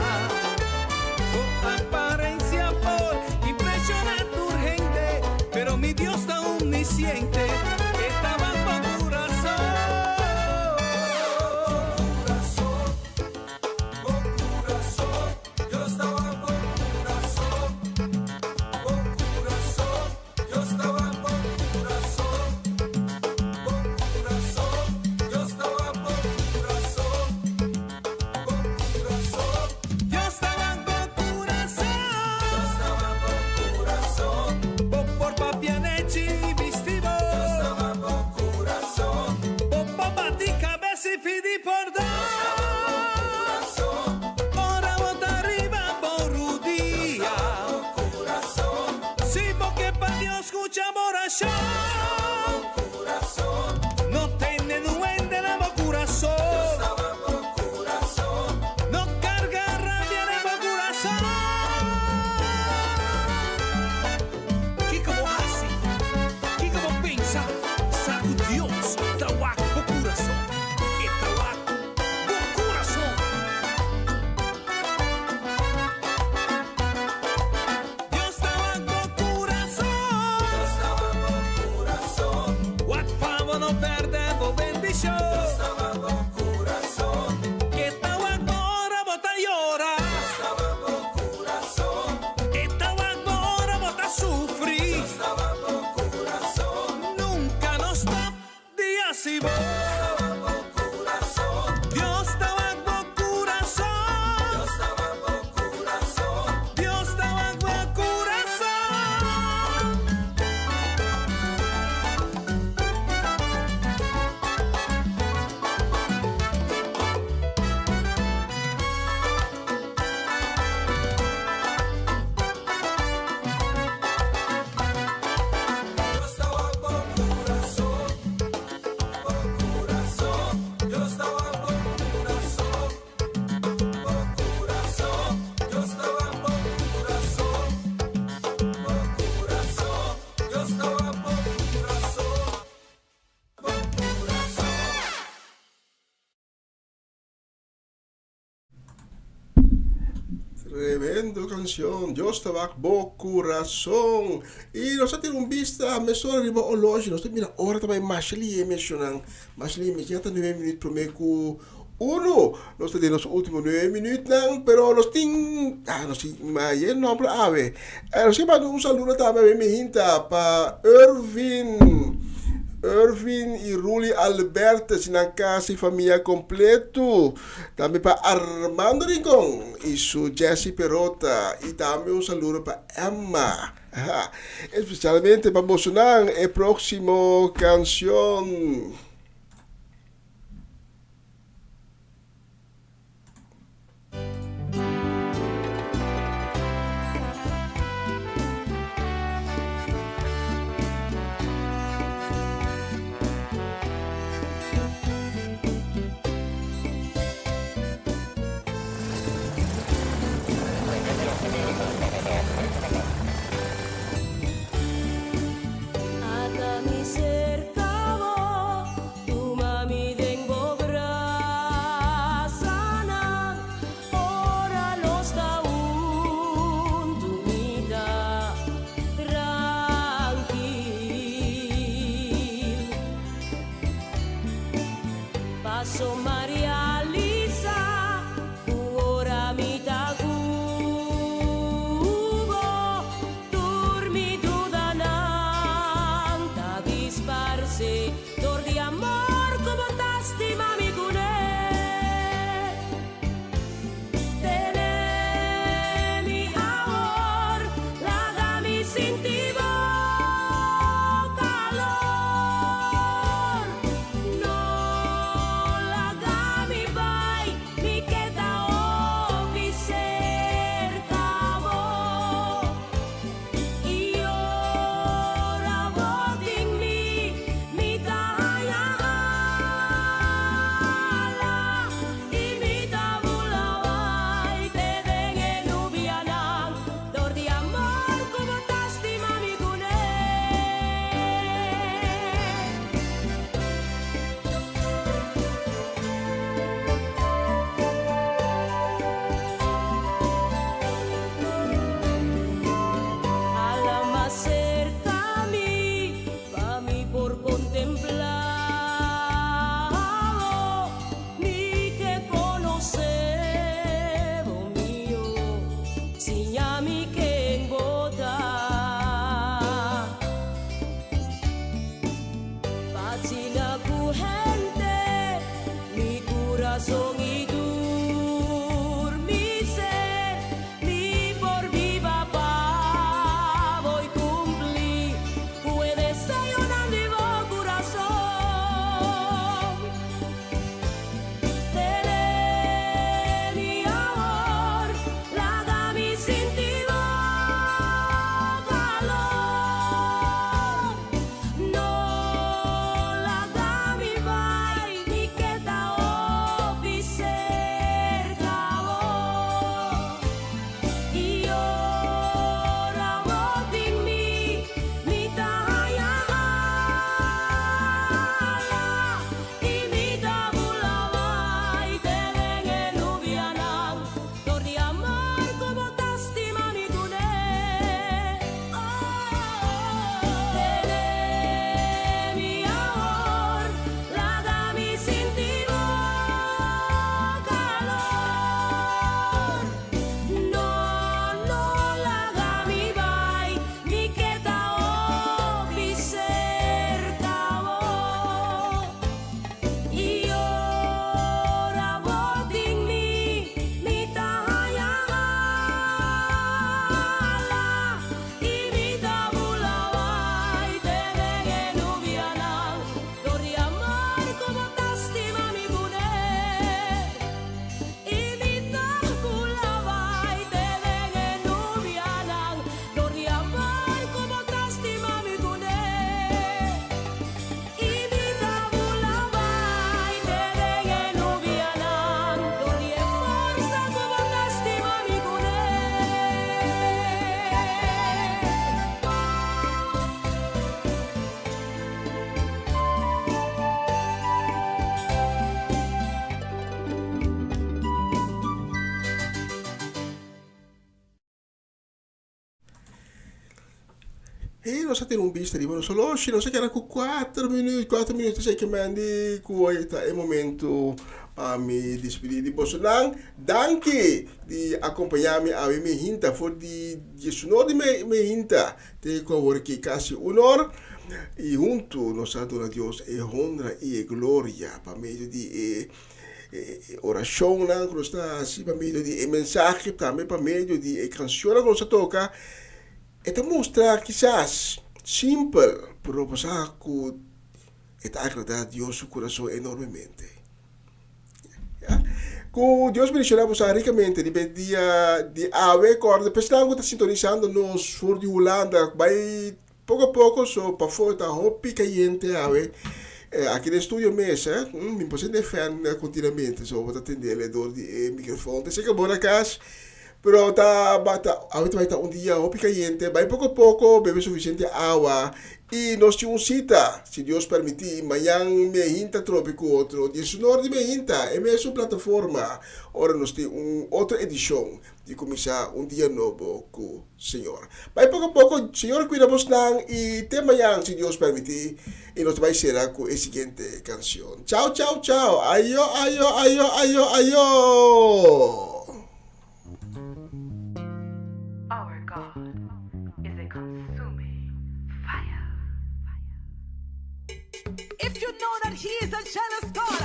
Bo aparencia por impresiona tur hende, pero mi Dios ta omnisciente, e ta wak bo curason. Bo curason, Dios ta wak bo curason. Bo curason, Dios ta wak bo curason. Bo curason, Dios ta wak bo curason. Bo curason, Dios ta wak bo curason. Dios ta wak bo curason. Bo por papia nechi bisti bo. Tremendo canción. Dios ta wak bo corazón. Y nos a tira un bista mesora riba oloshi. Nos ta mira ora ta bai masha lihe mesionan. Masha lihe mes. Ya ta nuebe minuut prome cu uno. Nos ta den nos ultimo nuebe minuutnan. Pero nos tin, ah, nos tin maye nomber awe. Eh, nos tin manda un saludo tambe awe mi hinta pa Irvin. Irvin y Ruli Albertus y nan casa y familia completo. Tambe pa Armando Rincon y su Jessy Perota y tambe un saludo pa Emma. Especialmente pa bosonan e proximo cancion. Ata mi serka bo. Hey, nos a tene un bista riba nos oloshi, nos a keda ku kuater minuut, kuater minuut esei ke men di ku hoy ta e momento pa mi dispidí di bosonan. Danki di akompañá mi awe mi hinta for di diesunor di me me hinta te ku awor aki kasi un or. I huntu nos a duna Dios e honra i e gloria pa medio di e orashonnan ku nos ta hasi, pa medio di e mensahe, tambe pa medio di e kanshonnan ku nos a toka. E ta mustra kisas simpel, pero bo sa ku e ta agradá Dios su kurason enormemente. Ya. Ku Dios bendishoná bo sa rikamente riba e dia di awe. Kòrda pesnan ku ta sintonisando nos for di Hulanda, bai poko poko so pafó ta hopi kayente awe. Aki den studio mes, eh, mi por sende fan kontinuamente, so bo ta tende alrededor di e mikrofon. Ta esei ku bo na kas. Pero ta ta awe ta bai ta un dia hopi kayente, bai poko poko, bebe sufisiente awa i nos tin un sita, si Dios permití, mañan mehinta trobe ku otro diesunor di mehinta, e mesun plataforma, ora nos tin un otro edishon di Kuminsá un Dia Nobo ku Señor. Bai poko poko, Señor kuida bosnan i te mañan si Dios permití i nos ta bai sera ku e siguiente kanshon. Chao chao chao, ayo ayo ayo ayo ayo! Our God is a consuming fire. If you know that he is a jealous God.